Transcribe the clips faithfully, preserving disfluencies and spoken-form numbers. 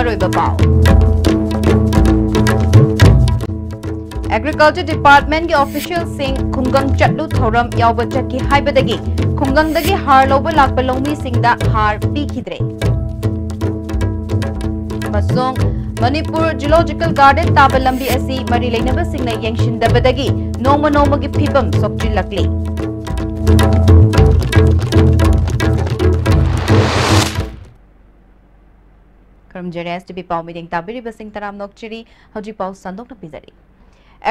ꯑꯔꯣꯏꯕ ꯄꯥꯎ꯫ Agriculture Department ꯀꯤ official ꯁꯤꯡ ꯈꯨꯡꯒꯪ ꯆꯠꯂꯨ ꯊꯧꯔꯝ ꯌꯥꯎꯕ ꯆꯠꯈꯤ ꯍꯥꯏꯕꯗꯒꯤ ꯈꯨꯡꯒꯪꯗꯒꯤ ꯍꯥꯔ ꯂꯧꯕ ꯂꯥꯛꯄ ꯂꯧꯃꯤꯁꯤꯡꯗ ꯍꯥꯔ ꯄꯤꯈꯤꯗ꯭ꯔꯦ꯫ ꯑꯃꯁꯨꯡ ꯃꯅꯤꯄꯨꯔ Zoological Garden ꯇꯥꯕ ꯂꯝꯕꯤ ꯑꯁꯤ ꯃꯔꯤ ꯂꯩꯅꯕꯁꯤꯡꯅ ꯌꯦꯡꯁꯤꯟꯗꯕꯗꯒꯤ ꯅꯣꯡꯃ ꯅꯣꯡꯃꯒꯤ ꯐꯤꯕꯝ ꯁꯣꯛꯆꯤꯜꯂꯛꯂꯤ꯫ ꯈꯨꯔꯨꯝꯖꯔꯤ, S T V ꯄꯥꯎ ꯃꯤꯠꯌꯦꯡ ꯇꯥꯕꯤꯔꯤꯕꯁꯤꯡ ꯇꯔꯥꯝꯅ ꯑꯣꯛꯆꯔꯤ꯫ ꯍꯧꯖꯤꯛ ꯄꯥꯎ ꯁꯟꯗꯣꯛꯅ ꯄꯤꯖꯔꯤ꯫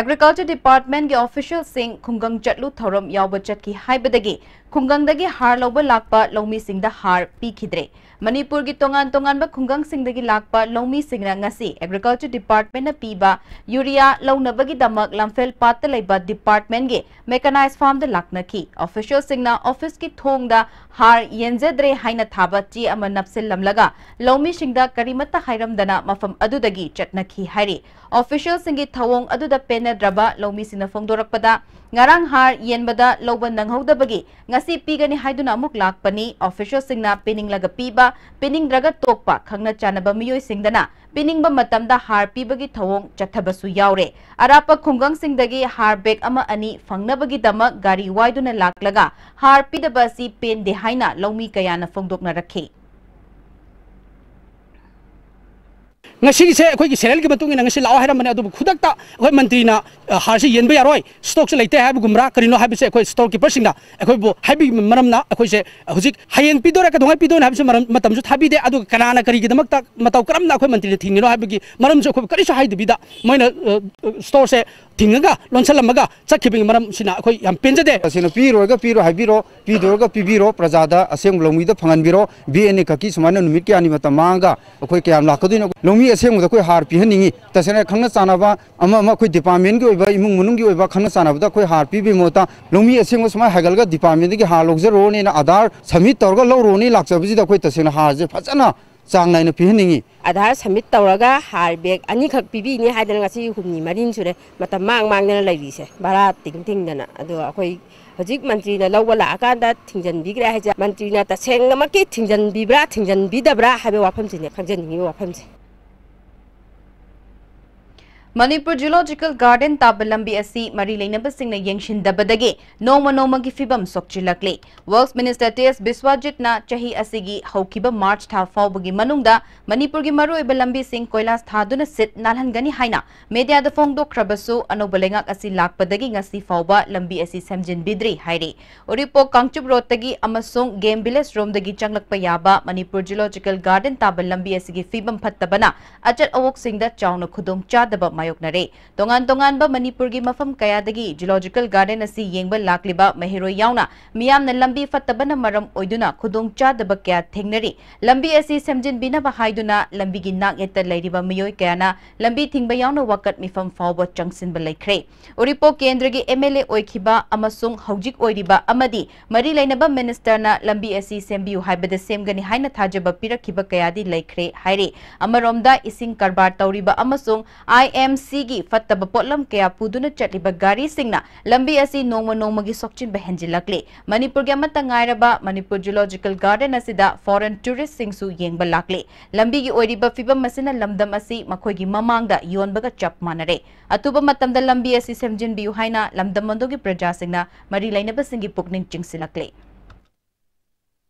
Agriculture Department ꯀꯤ official ꯁꯤꯡ ꯈꯨꯡꯒꯪ ꯆꯠꯂꯨ ꯊꯧꯔꯝ ꯌꯥꯎꯕ ꯆꯠꯈꯤ ꯍꯥꯏꯕꯗꯒꯤ ꯈꯨꯡꯒꯪꯗꯒꯤ ꯍꯥꯔ ꯂꯧꯕ ꯂꯥꯛꯄ ꯂꯧꯃꯤꯁꯤꯡꯗ ꯍꯥꯔ ꯄꯤꯈꯤꯗ꯭ꯔꯦ꯫ ꯃꯅꯤꯄꯨꯔꯒꯤ ꯇꯣꯉꯥꯟ ꯇꯣꯉꯥꯟꯕ ꯈꯨꯡꯒꯪꯁꯤꯡꯗꯒꯤ ꯂꯥꯛꯄ ꯂꯧꯃꯤꯁꯤꯡꯅ ꯉꯁꯤ Agriculture Department ꯅ ꯄꯤꯕ ꯌꯨꯔꯤꯌꯥ ꯂꯧꯅꯕꯒꯤꯗꯃꯛ ꯂꯝꯐꯦꯜ ꯄꯥꯠꯇ ꯂꯩꯕ department ꯀꯤ mechanized farm ꯗ ꯂꯥꯛꯅꯈꯤ꯫ Official ꯁꯤꯡꯅ office ꯀꯤ ꯊꯣꯡꯗ ꯍꯥꯔ ꯌꯦꯟꯖꯗ꯭ꯔꯦ ꯍꯥꯏꯅ ꯊꯥꯕ ꯆꯦ ꯑꯃ ꯅꯞꯁꯤꯜꯂꯝꯂꯒ ꯂꯧꯃꯤꯁꯤꯡꯗ ꯀꯔꯤꯃꯠꯇ ꯍꯥꯏꯔꯝꯗꯅ ꯃꯐꯝ ꯑꯗꯨꯗꯒꯤ ꯆꯠꯅꯈꯤ ꯍꯥꯏꯔꯤ꯫ Official ꯁꯤꯡꯒꯤ ꯊꯧꯑꯣꯡ ꯑꯗꯨꯗ ꯄꯦꯟꯅꯗ꯭ꯔꯕ ꯂꯧꯃꯤꯁꯤꯡꯅ ꯐꯣꯡꯗꯣꯔꯛꯄꯗ, ꯉꯔꯥꯡ ꯍꯥꯔ ꯌꯦꯟꯕꯗ ꯂꯧꯕ ꯅꯪꯍꯧꯗꯕꯒꯤ ꯉꯁꯤ ꯄꯤꯒꯅꯤ ꯍꯥꯏꯗꯨꯅ ꯑꯃꯨꯛ ꯂꯥꯛꯄꯅꯤ꯫ Official ꯁꯤꯡꯅ ꯄꯤꯅꯤꯡꯂꯒ ꯄꯤꯕ, ꯄꯤꯅꯤꯡꯗ꯭ꯔꯒ ꯇꯣꯛꯄ, ꯈꯪꯅ ꯆꯥꯟꯅꯕ ꯃꯤꯑꯣꯏꯁꯤꯡꯗꯅ ꯄꯤꯅꯤꯡꯕ ꯃꯇꯝꯗ ꯍꯥꯔ ꯄꯤꯕꯒꯤ ꯊꯧꯑꯣꯡ ꯆꯠꯊꯕꯁꯨ ꯌꯥꯎꯔꯦ꯫ ꯑꯔꯥꯞꯄ ꯈꯨꯡꯒꯪꯁꯤꯡꯗꯒꯤ ꯍꯥꯔ bag ꯑꯃ ꯑꯅꯤ ꯐꯪꯅꯕꯒꯤꯗꯃꯛ ꯒꯥꯔꯤ ꯋꯥꯏꯗꯨꯅ ꯂꯥꯛꯂꯒ ꯍꯥꯔ ꯄꯤꯗꯕ ꯑꯁꯤ ꯄꯦꯟꯗꯦ ꯍꯥꯏꯅ ꯂꯧꯃꯤ ꯀꯌꯥꯅ ꯐꯣꯡꯗꯣꯛꯅꯔꯛꯈꯤ꯫ ꯉꯁꯤꯒꯤꯁꯦ ꯑꯩꯈꯣꯏꯒꯤ serial ꯒꯤ ꯃꯇꯨꯡ ꯏꯟꯅ ꯉꯁꯤ ꯂꯥꯛꯑꯣ ꯍꯥꯏꯔꯝꯕꯅꯦ, ꯑꯗꯨꯕꯨ ꯈꯨꯗꯛꯇ ꯑꯩꯈꯣꯏ ꯃꯟꯇ꯭ꯔꯤꯅ, ꯑ, ꯍꯥꯔꯁꯤ ꯌꯦꯟꯕ ꯌꯥꯔꯣꯏ, stock ꯁꯨ ꯂꯩꯇꯦ ꯍꯥꯏꯕꯒꯨꯝꯕ꯭ꯔꯥ, ꯀꯔꯤꯅꯣ ꯍꯥꯏꯕꯁꯦ ꯑꯩꯈꯣꯏ store keeper ꯁꯤꯡꯅ ꯑꯩꯈꯣꯏꯕꯨ ꯍꯥꯏꯕꯒꯤ ꯃꯔꯝꯅ ꯑꯩꯈꯣꯏꯁꯦ ꯍꯧꯖꯤꯛ ꯍꯌꯦꯡ ꯄꯤꯗꯣꯏꯔꯥ, ꯀꯩꯗꯧꯉꯩ ꯄꯤꯗꯣꯏꯅꯣ ꯍꯥꯏꯕꯁꯨ ꯃꯔꯝ, ꯃꯇꯝꯁꯨ ꯊꯥꯕꯤꯗꯦ꯫ ꯑꯗꯨꯒ ꯀꯅꯥꯅ ꯀꯔꯤꯒꯤꯗꯃꯛꯇ, ꯃꯇꯧ ꯀꯔꯝꯅ ꯑꯩꯈꯣꯏ ꯃꯟꯇ꯭ꯔꯤꯅ ꯊꯤꯡꯉꯤꯅꯣ ꯍꯥꯏꯕꯒꯤ ꯃꯔꯝꯁꯨ ꯑꯩꯈꯣꯏꯕꯨ ꯀꯔꯤꯁꯨ ꯍꯥꯏꯗꯕꯤꯗ ꯃꯣꯏꯅ, ꯑ, store ꯁꯦ ꯊꯤꯡꯉꯒ ꯂꯣꯟꯁꯤꯜꯂꯝꯃꯒ ꯆꯠꯈꯤꯕꯒꯤ ꯃꯔꯝꯁꯤꯅ ꯑꯩꯈꯣꯏ ꯌꯥꯝ ꯄꯦꯟꯖꯗꯦ꯫ ꯇꯁꯦꯡꯅ ꯄꯤꯔꯣꯏꯒ ꯄꯤꯔꯣꯏ ꯍꯥꯏꯕꯤꯔꯣ, ꯄꯤꯗꯣꯏꯒ ꯄꯤꯕꯤꯔꯣ, ꯄ꯭ꯔꯖꯥꯗ ꯑꯁꯦꯡꯕ ꯂꯧꯃꯤꯗ ꯐꯪꯍꯟꯕꯤꯔꯣ꯫ ꯕꯤ ꯑꯦꯟ ꯑꯦ ꯈꯛꯀꯤ ꯁꯨꯃꯥꯏꯅ ꯅꯨꯃꯤꯠ ꯀꯌꯥꯅꯤ ꯃꯇꯝ ꯃꯥꯡꯉꯒ ꯑꯩꯈꯣꯏ ꯀꯌꯥꯝ ꯂꯥꯛꯀꯗꯣꯏꯅꯣ? ꯂꯧꯃꯤ ꯑꯁꯦꯡꯕꯗ ꯑꯩꯈꯣꯏ ꯍꯥꯔ ꯄꯤꯍꯟꯅꯤꯡꯉꯤ꯫ ꯇꯁꯦꯡꯅ ꯈꯪꯅ ꯆꯥꯟꯅꯕ ꯑꯃ ꯑꯃ ꯑꯩꯈꯣꯏ department ꯀꯤ ꯑꯣꯏꯕ, ꯏꯃꯨꯡ ꯃꯅꯨꯡꯒꯤ ꯑꯣꯏꯕ ꯈꯪꯅ ꯆꯥꯟꯅꯕꯗ ꯑꯩꯈꯣꯏ ꯍꯥꯔ ꯄꯤꯕꯒꯤ ꯃꯍꯨꯠꯇ ꯂꯧꯃꯤ ꯑꯁꯦꯡꯕ ꯁꯨꯃꯥꯏꯅ ꯍꯥꯏꯒꯠꯂꯒ department ꯇꯒꯤ ꯍꯥꯔ ꯂꯧꯖꯔꯣꯅꯦꯅ, ꯑꯥꯙꯥꯔ submit ꯇꯧꯔꯒ ꯂꯧꯔꯣꯅꯦ ꯂꯥꯛꯆꯕꯁꯤꯗ ꯑꯩꯈꯣꯏ ꯇꯁꯦꯡꯅ ꯍꯥꯔꯁꯦ ꯐꯖꯅ ꯆꯥꯡ ꯅꯥꯏꯅ ꯄꯤꯍꯟꯅꯤꯡꯉꯤ꯫ ꯑꯥꯙꯥꯔ submit ꯇꯧꯔꯒ ꯍꯥꯔ bag ꯑꯅꯤꯈꯛ ꯄꯤꯕꯤꯅꯤ ꯍꯥꯏꯗꯅ ꯉꯁꯤ ꯍꯨꯝꯅꯤ ꯃꯔꯤꯅꯤ ꯁꯨꯔꯦ ꯃꯇꯝ ꯃꯥꯡ ꯃꯥꯡꯗꯅ ꯂꯩꯔꯤꯁꯦ, ꯚꯔꯥ ꯇꯤꯡ ꯇꯤꯡꯗꯅ꯫ ꯑꯗꯣ ꯑꯩꯈꯣꯏ ꯍꯧꯖꯤꯛ ꯃꯟꯇ꯭ꯔꯤꯅ ꯂꯧꯕ ꯂꯥꯛꯑꯀꯥꯟꯗ ꯊꯤꯡꯖꯤꯟꯕꯤꯈ꯭ꯔꯦ ꯍꯥꯏꯁꯦ, ꯃꯟꯇ꯭ꯔꯤꯅ ꯇꯁꯦꯡꯅꯃꯛꯀꯤ ꯊꯤꯡꯖꯤꯟꯕꯤꯕ꯭ꯔꯥ ꯊꯤꯡꯖꯤꯟꯕꯤꯗꯕ꯭ꯔꯥ ꯍꯥꯏꯕ ꯋꯥꯐꯝꯁꯤꯅꯦ ꯈꯪꯖꯅꯤꯡꯉꯤꯕ ꯋꯥꯐꯝꯁꯦ꯫ ꯃꯅꯤꯄꯨꯔ ꯖꯨꯂꯣꯖꯤꯀꯦꯜ ꯒꯥꯔꯗꯦꯟ ꯇꯥꯕ ꯂꯝꯕꯤ ꯑꯁꯤ ꯃꯔꯤ ꯂꯩꯅꯕꯁꯤꯡꯅ ꯌꯦꯡꯁꯤꯟꯗꯕꯗꯒꯤ ꯅꯣꯡꯃ ꯅꯣꯡꯃꯒꯤ ꯐꯤꯕꯝ ꯁꯣꯛꯆꯤꯜꯂꯛꯂꯤ꯫ ꯋꯔꯛꯁ ꯃꯤꯅꯤꯁꯇꯔ ꯇꯤ ꯑꯦꯁ ꯕꯤꯁ꯭ꯋꯥꯖꯤꯠꯅ ꯆꯍꯤ ꯑꯁꯤꯒꯤ ꯍꯧꯈꯤꯕ ꯃꯥꯔꯆ ꯊꯥ ꯐꯥꯎꯕꯒꯤ ꯃꯅꯨꯡꯗ ꯃꯅꯤꯄꯨꯔꯒꯤ ꯃꯔꯨꯑꯣꯏꯕ ꯂꯝꯕꯤꯁꯤꯡ ꯀꯣꯏꯂꯥꯁ ꯊꯥꯗꯨꯅ ꯁꯤꯠ ꯅꯥꯜꯍꯟꯒꯅꯤ ꯍꯥꯏꯅ ꯃꯦꯗꯤꯌꯥꯗ ꯐꯣꯡꯗꯣꯛꯈ꯭ꯔꯕꯁꯨ, ꯑꯅꯧꯕ ꯂꯩꯉꯥꯛ ꯑꯁꯤ ꯂꯥꯛꯄꯗꯒꯤ ꯉꯁꯤ ꯐꯥꯎꯕ ꯂꯝꯕꯤ ꯑꯁꯤ ꯁꯦꯝꯖꯤꯟꯕꯤꯗ꯭ꯔꯤ ꯍꯥꯏꯔꯤ꯫ ꯎꯔꯤꯄꯣꯛ ꯀꯥꯡꯆꯨꯞ ꯔꯣꯗꯇꯒꯤ ꯑꯃꯁꯨꯡ ꯒꯦꯝ ꯚꯤꯂꯦꯖ ꯔꯣꯝꯗꯒꯤ ꯆꯪꯂꯛꯄ ꯌꯥꯕ ꯃꯅꯤꯄꯨꯔ ꯖꯨꯂꯣꯖꯤꯀꯦꯜ ꯒꯥꯔꯗꯦꯟ ꯇꯥꯕ ꯂꯝꯕꯤ ꯑꯁꯤꯒꯤ ꯐꯤꯕꯝ ꯐꯠꯇꯕꯅ ꯑꯆꯠ ꯑꯋꯣꯛꯁꯤꯡꯗ ꯆꯥꯎꯅ ꯈꯨꯗꯣꯡꯆꯥꯗꯕ ꯃꯥꯌꯣꯛꯅꯔꯦ꯫ ꯇꯣꯉꯥꯟ ꯇꯣꯉꯥꯟꯕ ꯃꯅꯤꯄꯨꯔꯒꯤ ꯃꯐꯝ ꯀꯌꯥꯗꯒꯤ ꯖꯨꯂꯣꯖꯤꯀꯦꯜ ꯒꯥꯔꯗꯦꯟ ꯑꯁꯤ ꯌꯦꯡꯕ ꯂꯥꯛꯂꯤꯕ ꯃꯍꯩꯔꯣꯏ ꯌꯥꯎꯅ ꯃꯤꯌꯥꯝꯅ ꯂꯝꯕꯤ ꯐꯠꯇꯕꯅ ꯃꯔꯝ ꯑꯣꯏꯗꯨꯅ ꯈꯨꯗꯣꯡꯆꯥꯗꯕ ꯀꯌꯥ ꯊꯦꯡꯅꯔꯤ꯫ ꯂꯝꯕꯤ ꯑꯁꯤ ꯁꯦꯝꯖꯤꯟꯕꯤꯅꯕ ꯍꯥꯏꯗꯨꯅ ꯂꯝꯕꯤꯒꯤ ꯅꯥꯛ ꯌꯦꯠꯇ ꯂꯩꯔꯤꯕ ꯃꯤꯑꯣꯏ ꯀꯌꯥꯅ ꯂꯝꯕꯤ ꯊꯤꯡꯕ ꯌꯥꯎꯅ ꯋꯥꯀꯠ ꯃꯤꯐꯝ ꯐꯥꯎꯕ ꯆꯪꯁꯤꯟꯕ ꯂꯩꯈ꯭ꯔꯦ꯫ ꯎꯔꯤꯄꯣꯛ ꯀꯦꯟꯗ꯭ꯔꯒꯤ ꯑꯦꯝ ꯑꯦꯜ ꯑꯦ ꯑꯣꯏꯈꯤꯕ ꯑꯃꯁꯨꯡ ꯍꯧꯖꯤꯛ ꯑꯣꯏꯔꯤꯕ ꯑꯃꯗꯤ ꯃꯔꯤ ꯂꯩꯅꯕ ꯃꯤꯅꯤꯁꯇꯔꯅ ꯂꯝꯕꯤ ꯑꯁꯤ ꯁꯦꯝꯕꯤꯌꯨ ꯍꯥꯏꯕꯗ ꯁꯦꯝꯒꯅꯤ ꯍꯥꯏꯅ ꯊꯥꯖꯕ ꯄꯤꯔꯛꯈꯤꯕ ꯀꯌꯥꯗꯤ ꯂꯩꯈ꯭ꯔꯦ ꯍꯥꯏꯔꯤ꯫ ꯑꯃꯔꯣꯝꯗ ꯏꯁꯤꯡ ꯀꯔꯕꯥꯔ ꯇꯧꯔꯤꯕ ꯑꯃꯁꯨꯡ ꯑꯥꯏ ꯑꯦꯝ ꯁꯤꯒꯤ ꯐꯠꯇꯕ ꯄꯣꯠꯂꯝ ꯀꯌꯥ ꯄꯨꯗꯨꯅ ꯆꯠꯂꯤꯕ ꯒꯥꯔꯤꯁꯤꯡꯅ ꯂꯝꯕꯤ ꯑꯁꯤ ꯅꯣꯡꯃ ꯅꯣꯡꯃꯒꯤ ꯁꯣꯛꯆꯤꯟꯕ ꯍꯦꯟꯖꯤꯜꯂꯛꯂꯤ꯫ ꯃꯅꯤꯄꯨꯔꯒꯤ ꯑꯃꯠꯇ ꯉꯥꯏꯔꯕ ꯃꯅꯤꯄꯨꯔ ꯖꯨꯂꯣꯖꯤꯀꯦꯜ ꯒꯥꯔꯗꯦꯟ ꯑꯁꯤꯗ ꯐꯣꯔꯦꯟ ꯇꯨꯔꯤꯁꯁꯤꯡꯁꯨ ꯌꯦꯡꯕ ꯂꯥꯛꯂꯤ꯫ ꯂꯝꯕꯤꯒꯤ ꯑꯣꯏꯔꯤꯕ ꯐꯤꯕꯝ ꯑꯁꯤꯅ ꯂꯝꯗꯝ ꯑꯁꯤ ꯃꯈꯣꯏꯒꯤ ꯃꯃꯥꯡꯗ ꯌꯣꯟꯕꯒ ꯆꯞ ꯃꯥꯟꯅꯔꯦ꯫ ꯑꯊꯨꯕ ꯃꯇꯝꯗ ꯂꯝꯕꯤ ꯑꯁꯤ ꯁꯦꯝꯖꯤꯟꯕꯤꯌꯨ ꯍꯥꯏꯅ ꯂꯝꯗꯝ ꯑꯗꯨꯒꯤ ꯄ꯭ꯔꯖꯥꯁꯤꯡꯅ ꯃꯔꯤ ꯂꯩꯅꯕꯁꯤꯡꯒꯤ ꯄꯨꯛꯅꯤꯡ ꯆꯤꯡꯁꯤꯜꯂꯛꯂꯤ꯫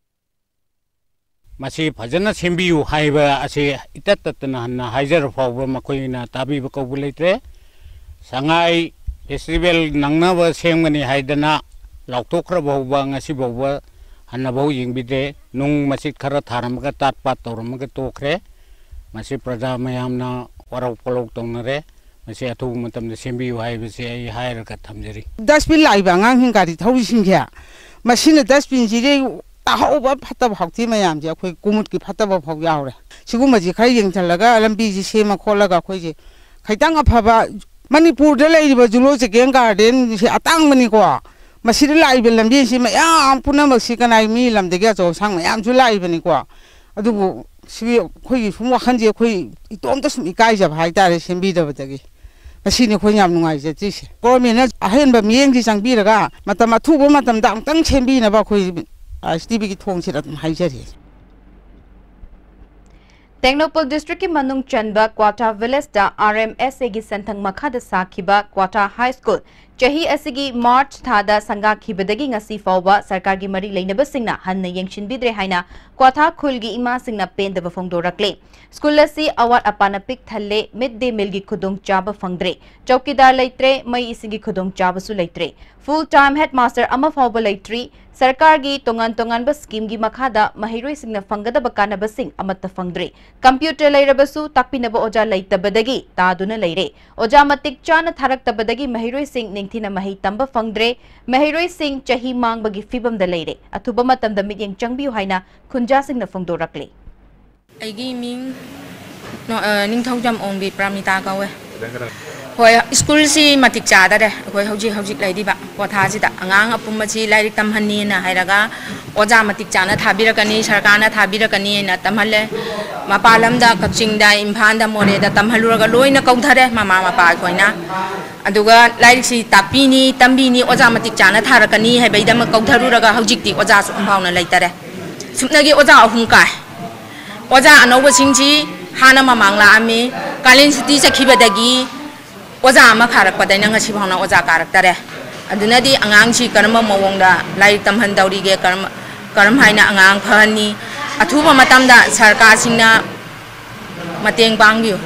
ꯃꯁꯤ ꯐꯖꯅ ꯁꯦꯝꯕꯤꯌꯨ ꯍꯥꯏꯕ ꯑꯁꯤ ꯏꯇꯠ ꯇꯠꯇꯅ ꯍꯟꯅ ꯍꯥꯏꯖꯔ ꯐꯥꯎꯕ ꯃꯈꯣꯏꯅ ꯇꯥꯕꯤꯕ ꯀꯧꯕ ꯂꯩꯇ꯭ꯔꯦ꯫ ꯁꯉꯥꯏ ꯐꯦꯁꯇꯤꯚꯦꯜ ꯅꯪꯅꯕ ꯁꯦꯝꯒꯅꯤ ꯍꯥꯏꯗꯅ ꯂꯥꯎꯊꯣꯛꯈ꯭ꯔ ꯐꯥꯎꯕ ꯉꯁꯤ ꯐꯥꯎꯕ ꯍꯟꯅꯐꯥꯎ ꯌꯦꯡꯕꯤꯗ꯭ꯔꯦ꯫ ꯅꯨꯡ ꯃꯆꯤꯠ ꯈꯔ ꯊꯥꯔꯝꯃꯒ ꯇꯥꯠ ꯄꯥꯠ ꯇꯧꯔꯝꯃꯒ ꯇꯣꯛꯈ꯭ꯔꯦ꯫ ꯃꯁꯤ ꯄ꯭ꯔꯖꯥ ꯃꯌꯥꯝꯅ ꯋꯥꯔꯧ ꯄꯣꯠꯂꯧ ꯇꯧꯅꯔꯦ꯫ ꯃꯁꯤ ꯑꯊꯨꯕ ꯃꯇꯝꯗ ꯁꯦꯝꯕꯤꯌꯨ ꯍꯥꯏꯕꯁꯤ ꯑꯩ ꯍꯥꯏꯔꯒ ꯊꯝꯖꯔꯤ꯫ ꯗꯁꯕꯤꯟ ꯂꯥꯛꯏꯕ ꯑꯉꯥꯡꯁꯤꯡ ꯒꯥꯔꯤ ꯊꯧꯔꯤꯁꯤꯡꯁꯦ, ꯃꯁꯤꯅ ꯗꯁꯕꯤꯟꯁꯤꯗꯤ ꯇꯥꯍꯧꯕ ꯐꯠꯇꯕ ꯍꯥꯎꯊꯤ ꯃꯌꯥꯝꯁꯦ ꯑꯩꯈꯣꯏ ꯀꯨꯃꯨꯠꯀꯤ ꯐꯠꯇꯕ ꯐꯥꯎ ꯌꯥꯎꯔꯦ꯫ ꯁꯤꯒꯨꯝꯕꯁꯤ ꯈꯔ ꯌꯦꯡꯁꯤꯜꯂꯒ ꯂꯝꯕꯤꯁꯤ ꯁꯦꯝꯃ ꯈꯣꯠꯂꯒ ꯑꯩꯈꯣꯏꯁꯦ ꯈꯤꯇꯪ ꯑꯐꯕ, ꯃꯅꯤꯄꯨꯔꯗ ꯂꯩꯔꯤꯕ ꯖꯨꯂꯣꯖꯤꯀꯦꯜ ꯒꯥꯔꯗꯦꯟꯁꯤ ꯑꯇꯥꯡꯕꯅꯤꯀꯣ꯫ ꯃꯁꯤꯗ ꯂꯥꯛꯏꯕ ꯂꯝꯕꯤꯁꯤ ꯃꯌꯥꯝ ꯄꯨꯝꯅꯃꯛꯁꯤ ꯀꯅꯥꯏ, ꯃꯤ ꯂꯝꯗꯒꯤ ꯑꯆꯧ ꯑꯁꯥꯡ ꯃꯌꯥꯝꯁꯨ ꯂꯥꯛꯏꯕꯅꯤꯀꯣ꯫ ꯑꯗꯨꯕꯨ ꯁꯤ ꯑꯩꯈꯣꯏꯒꯤ ꯁꯨꯝ ꯋꯥꯈꯜꯁꯦ ꯑꯩꯈꯣꯏ ꯏꯇꯣꯝꯇ ꯁꯨꯝ ꯏꯀꯥꯏꯖꯕ ꯍꯥꯏꯇꯥꯔꯦ ꯁꯦꯝꯕꯤꯗꯕꯗꯒꯤ꯫ ꯃꯁꯤꯅꯤ ꯑꯩꯈꯣꯏꯅ ꯌꯥꯝ ꯅꯨꯡꯉꯥꯏꯖꯗ꯭ꯔꯤꯁꯦ꯫ ꯒꯣꯔꯃꯦꯟꯅ ꯑꯍꯦꯟꯕ ꯃꯤꯠꯌꯦꯡꯁꯤ ꯆꯪꯕꯤꯔꯒ ꯃꯇꯝ ꯑꯊꯨꯕ ꯃꯇꯝꯗ ꯑꯃꯨꯛꯇꯪ ꯁꯦꯝꯕꯤꯅꯕ ꯑꯩꯈꯣꯏ ꯑꯥꯏ ꯑꯦꯁ ꯇꯤ ꯚꯤꯒꯤ ꯊꯣꯡꯁꯤꯗ ꯑꯗꯨꯝ ꯍꯥꯏꯖꯔꯤ꯫ ꯇꯦꯡꯅꯧꯄꯜ district ꯀꯤ ꯃꯅꯨꯡ ꯆꯟꯕ ꯀ꯭ꯋꯥꯊꯥ village the R M S A ꯒꯤ ꯁꯦꯟꯊꯪ ꯃꯈꯥꯗ ꯁꯥꯈꯤꯕ ꯀ꯭ꯋꯥꯊꯥ High School ꯆꯍꯤ ꯑꯁꯤꯒꯤ March ꯊꯥꯗ ꯁꯪꯒꯥꯈꯤꯕꯗꯒꯤ ꯉꯁꯤ ꯐꯥꯎꯕ ꯁꯔꯀꯥꯔꯒꯤ ꯃꯔꯤ ꯂꯩꯅꯕꯁꯤꯡꯅ ꯍꯟꯅ ꯌꯦꯡꯁꯤꯟꯕꯤꯗ꯭ꯔꯦ ꯍꯥꯏꯅ ꯀ꯭ꯋꯥꯊꯥ ꯈꯨꯜꯒꯤ ꯏꯃꯥꯁꯤꯡꯅ ꯄꯦꯟꯗꯕ ꯐꯣꯡꯗꯣꯔꯛꯂꯦ꯫ School ꯑꯁꯤ ꯑꯋꯥꯠ ꯑꯄꯥꯅ ꯄꯤꯛ ꯊꯜꯂꯦ, mid day meal ꯒꯤ ꯈꯨꯗꯣꯡꯆꯥꯕ ꯐꯪꯗ꯭ꯔꯦ, ꯆꯧꯀꯤꯗꯥꯔ ꯂꯩꯇ꯭ꯔꯦ, ꯃꯩ ꯏꯁꯤꯡꯒꯤ ꯈꯨꯗꯣꯡꯆꯥꯕꯁꯨ ꯂꯩꯇ꯭ꯔꯦ, full time headmaster ꯑꯃ ꯐꯥꯎꯕ ꯂꯩꯇ꯭ꯔꯤ, ꯁꯔꯀꯥꯔꯒꯤ ꯇꯣꯉꯥꯟ ꯇꯣꯉꯥꯟꯕ scheme ꯒꯤ ꯃꯈꯥꯗ ꯃꯍꯩꯔꯣꯏꯁꯤꯡꯅ ꯐꯪꯒꯗꯕ ꯀꯥꯟꯅꯕꯁꯤꯡ ꯑꯃꯠꯇ ꯐꯪꯗ꯭ꯔꯦ꯫ Computer ꯂꯩꯔꯕꯁꯨ ꯇꯥꯛꯄꯤꯅꯕ ꯑꯣꯖꯥ ꯂꯩꯇꯕꯗꯒꯤ ꯇꯥꯗꯨꯅ ꯂꯩꯔꯦ꯫ ꯑꯣꯖꯥ ꯃꯇꯤꯛ ꯆꯥꯅ ꯊꯥꯔꯛꯇꯕꯗꯒꯤ ꯃꯍꯩꯔꯣꯏꯁꯤꯡ ꯅꯤꯡꯊꯤꯅ ꯃꯍꯩ ꯇꯝꯕ ꯐꯪꯗ꯭ꯔꯦ꯫ ꯃꯍꯩꯔꯣꯏꯁꯤꯡ ꯆꯍꯤ ꯃꯥꯡꯕꯒꯤ ꯐꯤꯕꯝꯗ ꯂꯩꯔꯦ꯫ ꯑꯊꯨꯕ ꯃꯇꯝꯗ ꯃꯤꯠꯌꯦꯡ ꯆꯪꯕꯤꯌꯨ ꯍꯥꯏꯅ ꯈꯨꯟꯖꯥꯁꯤꯡꯅ ꯐꯣꯡꯗꯣꯔꯛꯂꯤ꯫ ꯑꯩꯒꯤ ꯃꯤꯡ ꯅꯣ-, ꯑ, ꯅꯤꯡꯊꯧꯖꯝ ꯑꯣꯡꯕꯤ ꯄ꯭ꯔꯃꯤꯇꯥ ꯀꯧꯋꯦ꯫ ꯍꯣꯏ, school ꯁꯤ ꯃꯇꯤꯛ ꯆꯥꯗꯔꯦ꯫ ꯑꯩꯈꯣꯏ ꯍꯧꯖꯤꯛ ꯍꯧꯖꯤꯛ ꯂꯩꯔꯤꯕ ꯀ꯭ꯋꯥꯊꯥꯁꯤꯗ ꯑꯉꯥꯡ ꯑꯄꯨꯝꯕꯁꯤ ꯂꯥꯏꯔꯤꯛ ꯇꯝꯍꯟꯅꯤꯅ ꯍꯥꯏꯔꯒ ꯑꯣꯖꯥ ꯃꯇꯤꯛ ꯆꯥꯅ ꯊꯥꯕꯤꯔꯛꯀꯅꯤ, ꯁꯔꯀꯥꯔꯅ ꯊꯥꯕꯤꯔꯛꯀꯅꯤꯅ ꯇꯝꯍꯜꯂꯦ꯫ ꯃꯄꯥꯟ ꯂꯝꯗ, ꯀꯛꯆꯤꯡꯗ, ꯏꯝꯐꯥꯜꯗ, ꯃꯣꯔꯦꯗ ꯇꯝꯍꯜꯂꯨꯔꯒ ꯂꯣꯏꯅ ꯀꯧꯊꯔꯦ ꯃꯃꯥ ꯃꯄꯥ ꯑꯩꯈꯣꯏꯅ꯫ ꯑꯗꯨꯒ ꯂꯥꯏꯔꯤꯛꯁꯤ ꯇꯥꯛꯄꯤꯅꯤ, ꯇꯝꯕꯤꯅꯤ, ꯑꯣꯖꯥ ꯃꯇꯤꯛ ꯆꯥꯅ ꯊꯥꯔꯛꯀꯅꯤ ꯍꯥꯏꯕꯒꯤꯗꯃꯛ ꯀꯧꯊꯔꯨꯔꯒ ꯍꯧꯖꯤꯛꯇꯤ ꯑꯣꯖꯥꯁꯨ ꯑꯝꯐꯥꯎꯅ ꯂꯩꯇꯔꯦ꯫ ꯁꯨꯞꯅꯒꯤ ꯑꯣꯖꯥ ꯑꯍꯨꯝ ꯀꯥꯏ꯫ ꯑꯣꯖꯥ ꯑꯅꯧꯕꯁꯤꯡꯁꯤ ꯍꯥꯟꯅ ꯃꯃꯥꯡ ꯂꯥꯛꯑꯝꯃꯤ, ꯀꯥꯂꯦꯟ ꯁꯨꯇꯤ ꯆꯠꯈꯤꯕꯗꯒꯤ ꯑꯣꯖꯥ ꯑꯃ ꯀꯥꯔꯛꯄꯗꯩꯅ ꯉꯁꯤ ꯐꯥꯎꯅ ꯑꯣꯖꯥ ꯀꯥꯔꯛꯇꯔꯦ꯫ ꯑꯗꯨꯅꯗꯤ ꯑꯉꯥꯡꯁꯤ ꯀꯔꯝꯕ ꯃꯑꯣꯡꯗ ꯂꯥꯏꯔꯤꯛ ꯇꯝꯍꯟꯗꯧꯔꯤꯒꯦ, ꯀꯔꯝ-, ꯀꯔꯝ ꯍꯥꯏꯅ ꯑꯉꯥꯡ ꯐꯍꯟꯅꯤ? ꯑꯊꯨꯕ ꯃꯇꯝꯗ ꯁꯔꯀꯥꯔꯁꯤꯡꯅ ꯃꯇꯦꯡ ꯄꯥꯡꯕꯤꯌꯨ꯫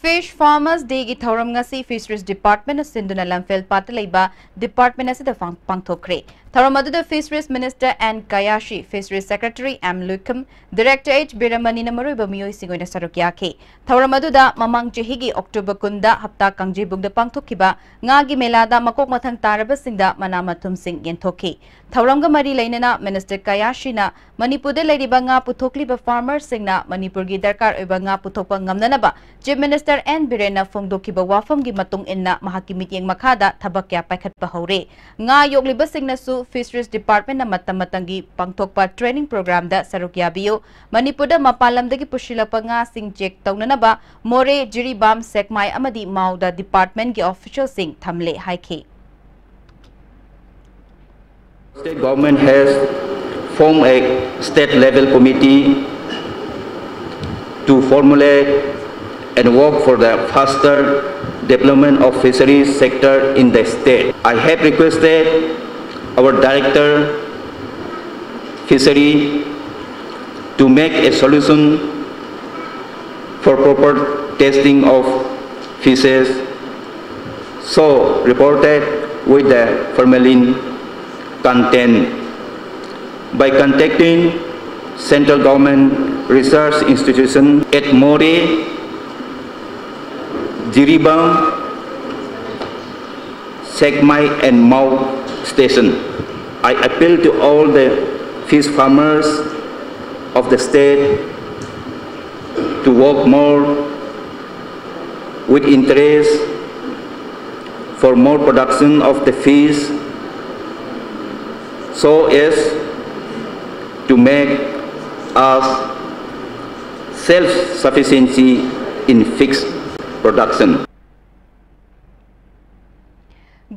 Fish Farmers Day ꯒꯤ ꯊꯧꯔꯝ ꯉꯁꯤ Fisheries Department ꯅ ꯁꯤꯟꯗꯨꯅ ꯂꯝꯐꯦꯜ ꯄꯥꯠꯇ ꯂꯩꯕ department ꯑꯁꯤꯗ ꯄꯥꯡ-, ꯄꯥꯡꯊꯣꯛꯈ꯭ꯔꯦ꯫ ꯊꯧꯔꯝ ꯑꯗꯨꯗ Fisheries Minister N Kayisii, Fisheries Secretary M Luikham, Director H ꯕꯤꯔꯃꯅꯤꯅ ꯃꯔꯨꯑꯣꯏꯕ ꯃꯤꯑꯣꯏꯁꯤꯡ ꯑꯣꯏꯅ ꯁꯔꯨꯛ ꯌꯥꯈꯤ꯫ ꯊꯧꯔꯝ ꯑꯗꯨꯗ ꯃꯃꯥꯡ ꯆꯍꯤꯒꯤ October ꯀꯨꯟꯗ ꯍꯞꯇꯥ ꯀꯥꯡꯖꯩꯕꯨꯡꯗ ꯄꯥꯡꯊꯣꯛꯈꯤꯕ ꯉꯥꯒꯤ ꯃꯦꯂꯥꯗ ꯃꯀꯣꯛ ꯃꯊꯪ ꯇꯥꯔꯕꯁꯤꯡꯗ ꯃꯅꯥ ꯃꯊꯨꯝꯁꯤꯡ ꯌꯦꯟꯊꯣꯛꯈꯤ꯫ ꯊꯧꯔꯝꯒ ꯃꯔꯤ ꯂꯩꯅꯅ Minister ꯀꯌꯥꯁꯤꯅ ꯃꯅꯤꯄꯨꯔꯗ ꯂꯩꯔꯤꯕ ꯉꯥ ꯄꯨꯊꯣꯛꯂꯤꯕ farmer ꯁꯤꯡꯅ ꯃꯅꯤꯄꯨꯔꯒꯤ ꯗꯔꯀꯥꯔ ꯑꯣꯏꯕ ꯉꯥ ꯄꯨꯊꯣꯛꯄ ꯉꯝꯅꯅꯕ Chief Minister ꯑꯦꯟ ꯕꯤꯔꯦꯟꯅ ꯐꯣꯡꯗꯣꯛꯈꯤꯕ ꯋꯥꯐꯝꯒꯤ ꯃꯇꯨꯡ ꯏꯟꯅ ꯃꯍꯥꯛꯀꯤ ꯃꯤꯠꯌꯦꯡ ꯃꯈꯥꯗ ꯊꯕꯛ ꯀꯌꯥ ꯄꯥꯏꯈꯠꯄ ꯍꯧꯔꯦ꯫ ꯉꯥ ꯌꯣꯛꯂꯤꯕꯁꯤꯡꯅꯁꯨ Fisheries Department ꯅ ꯃꯇꯝ ꯃꯇꯝꯒꯤ ꯄꯥꯡꯊꯣꯛꯄ training program ꯗ ꯁꯔꯨꯛ ꯌꯥꯕꯤꯌꯨ꯫ ꯃꯅꯤꯄꯨꯔꯗ ꯃꯄꯥꯟ ꯂꯝꯗꯒꯤ ꯄꯨꯁꯤꯜꯂꯛꯄ ꯉꯥꯁꯤꯡ check ꯇꯧꯅꯅꯕ ꯃꯣꯔꯦ, ꯖꯤꯔꯤꯕꯥꯝ, ꯁꯦꯛꯃꯥꯏ ꯑꯃꯗꯤ ꯃꯥꯎꯗ department ꯀꯤ official ꯁꯤꯡ ꯊꯝꯂꯦ ꯍꯥꯏꯈꯤ꯫ State government has Form a state level committee to formulate and work for the faster development of fisheries sector in the state. I have requested our director fishery to make a solution for proper testing of fishes so reported with the formalin content by contacting central government research institution at Moreh, Jiribam, Sekmai and Mao station. I appeal to all the fish farmers of the state to work more with interest for more production of the fish so as to make us self-sufficiency in fish production.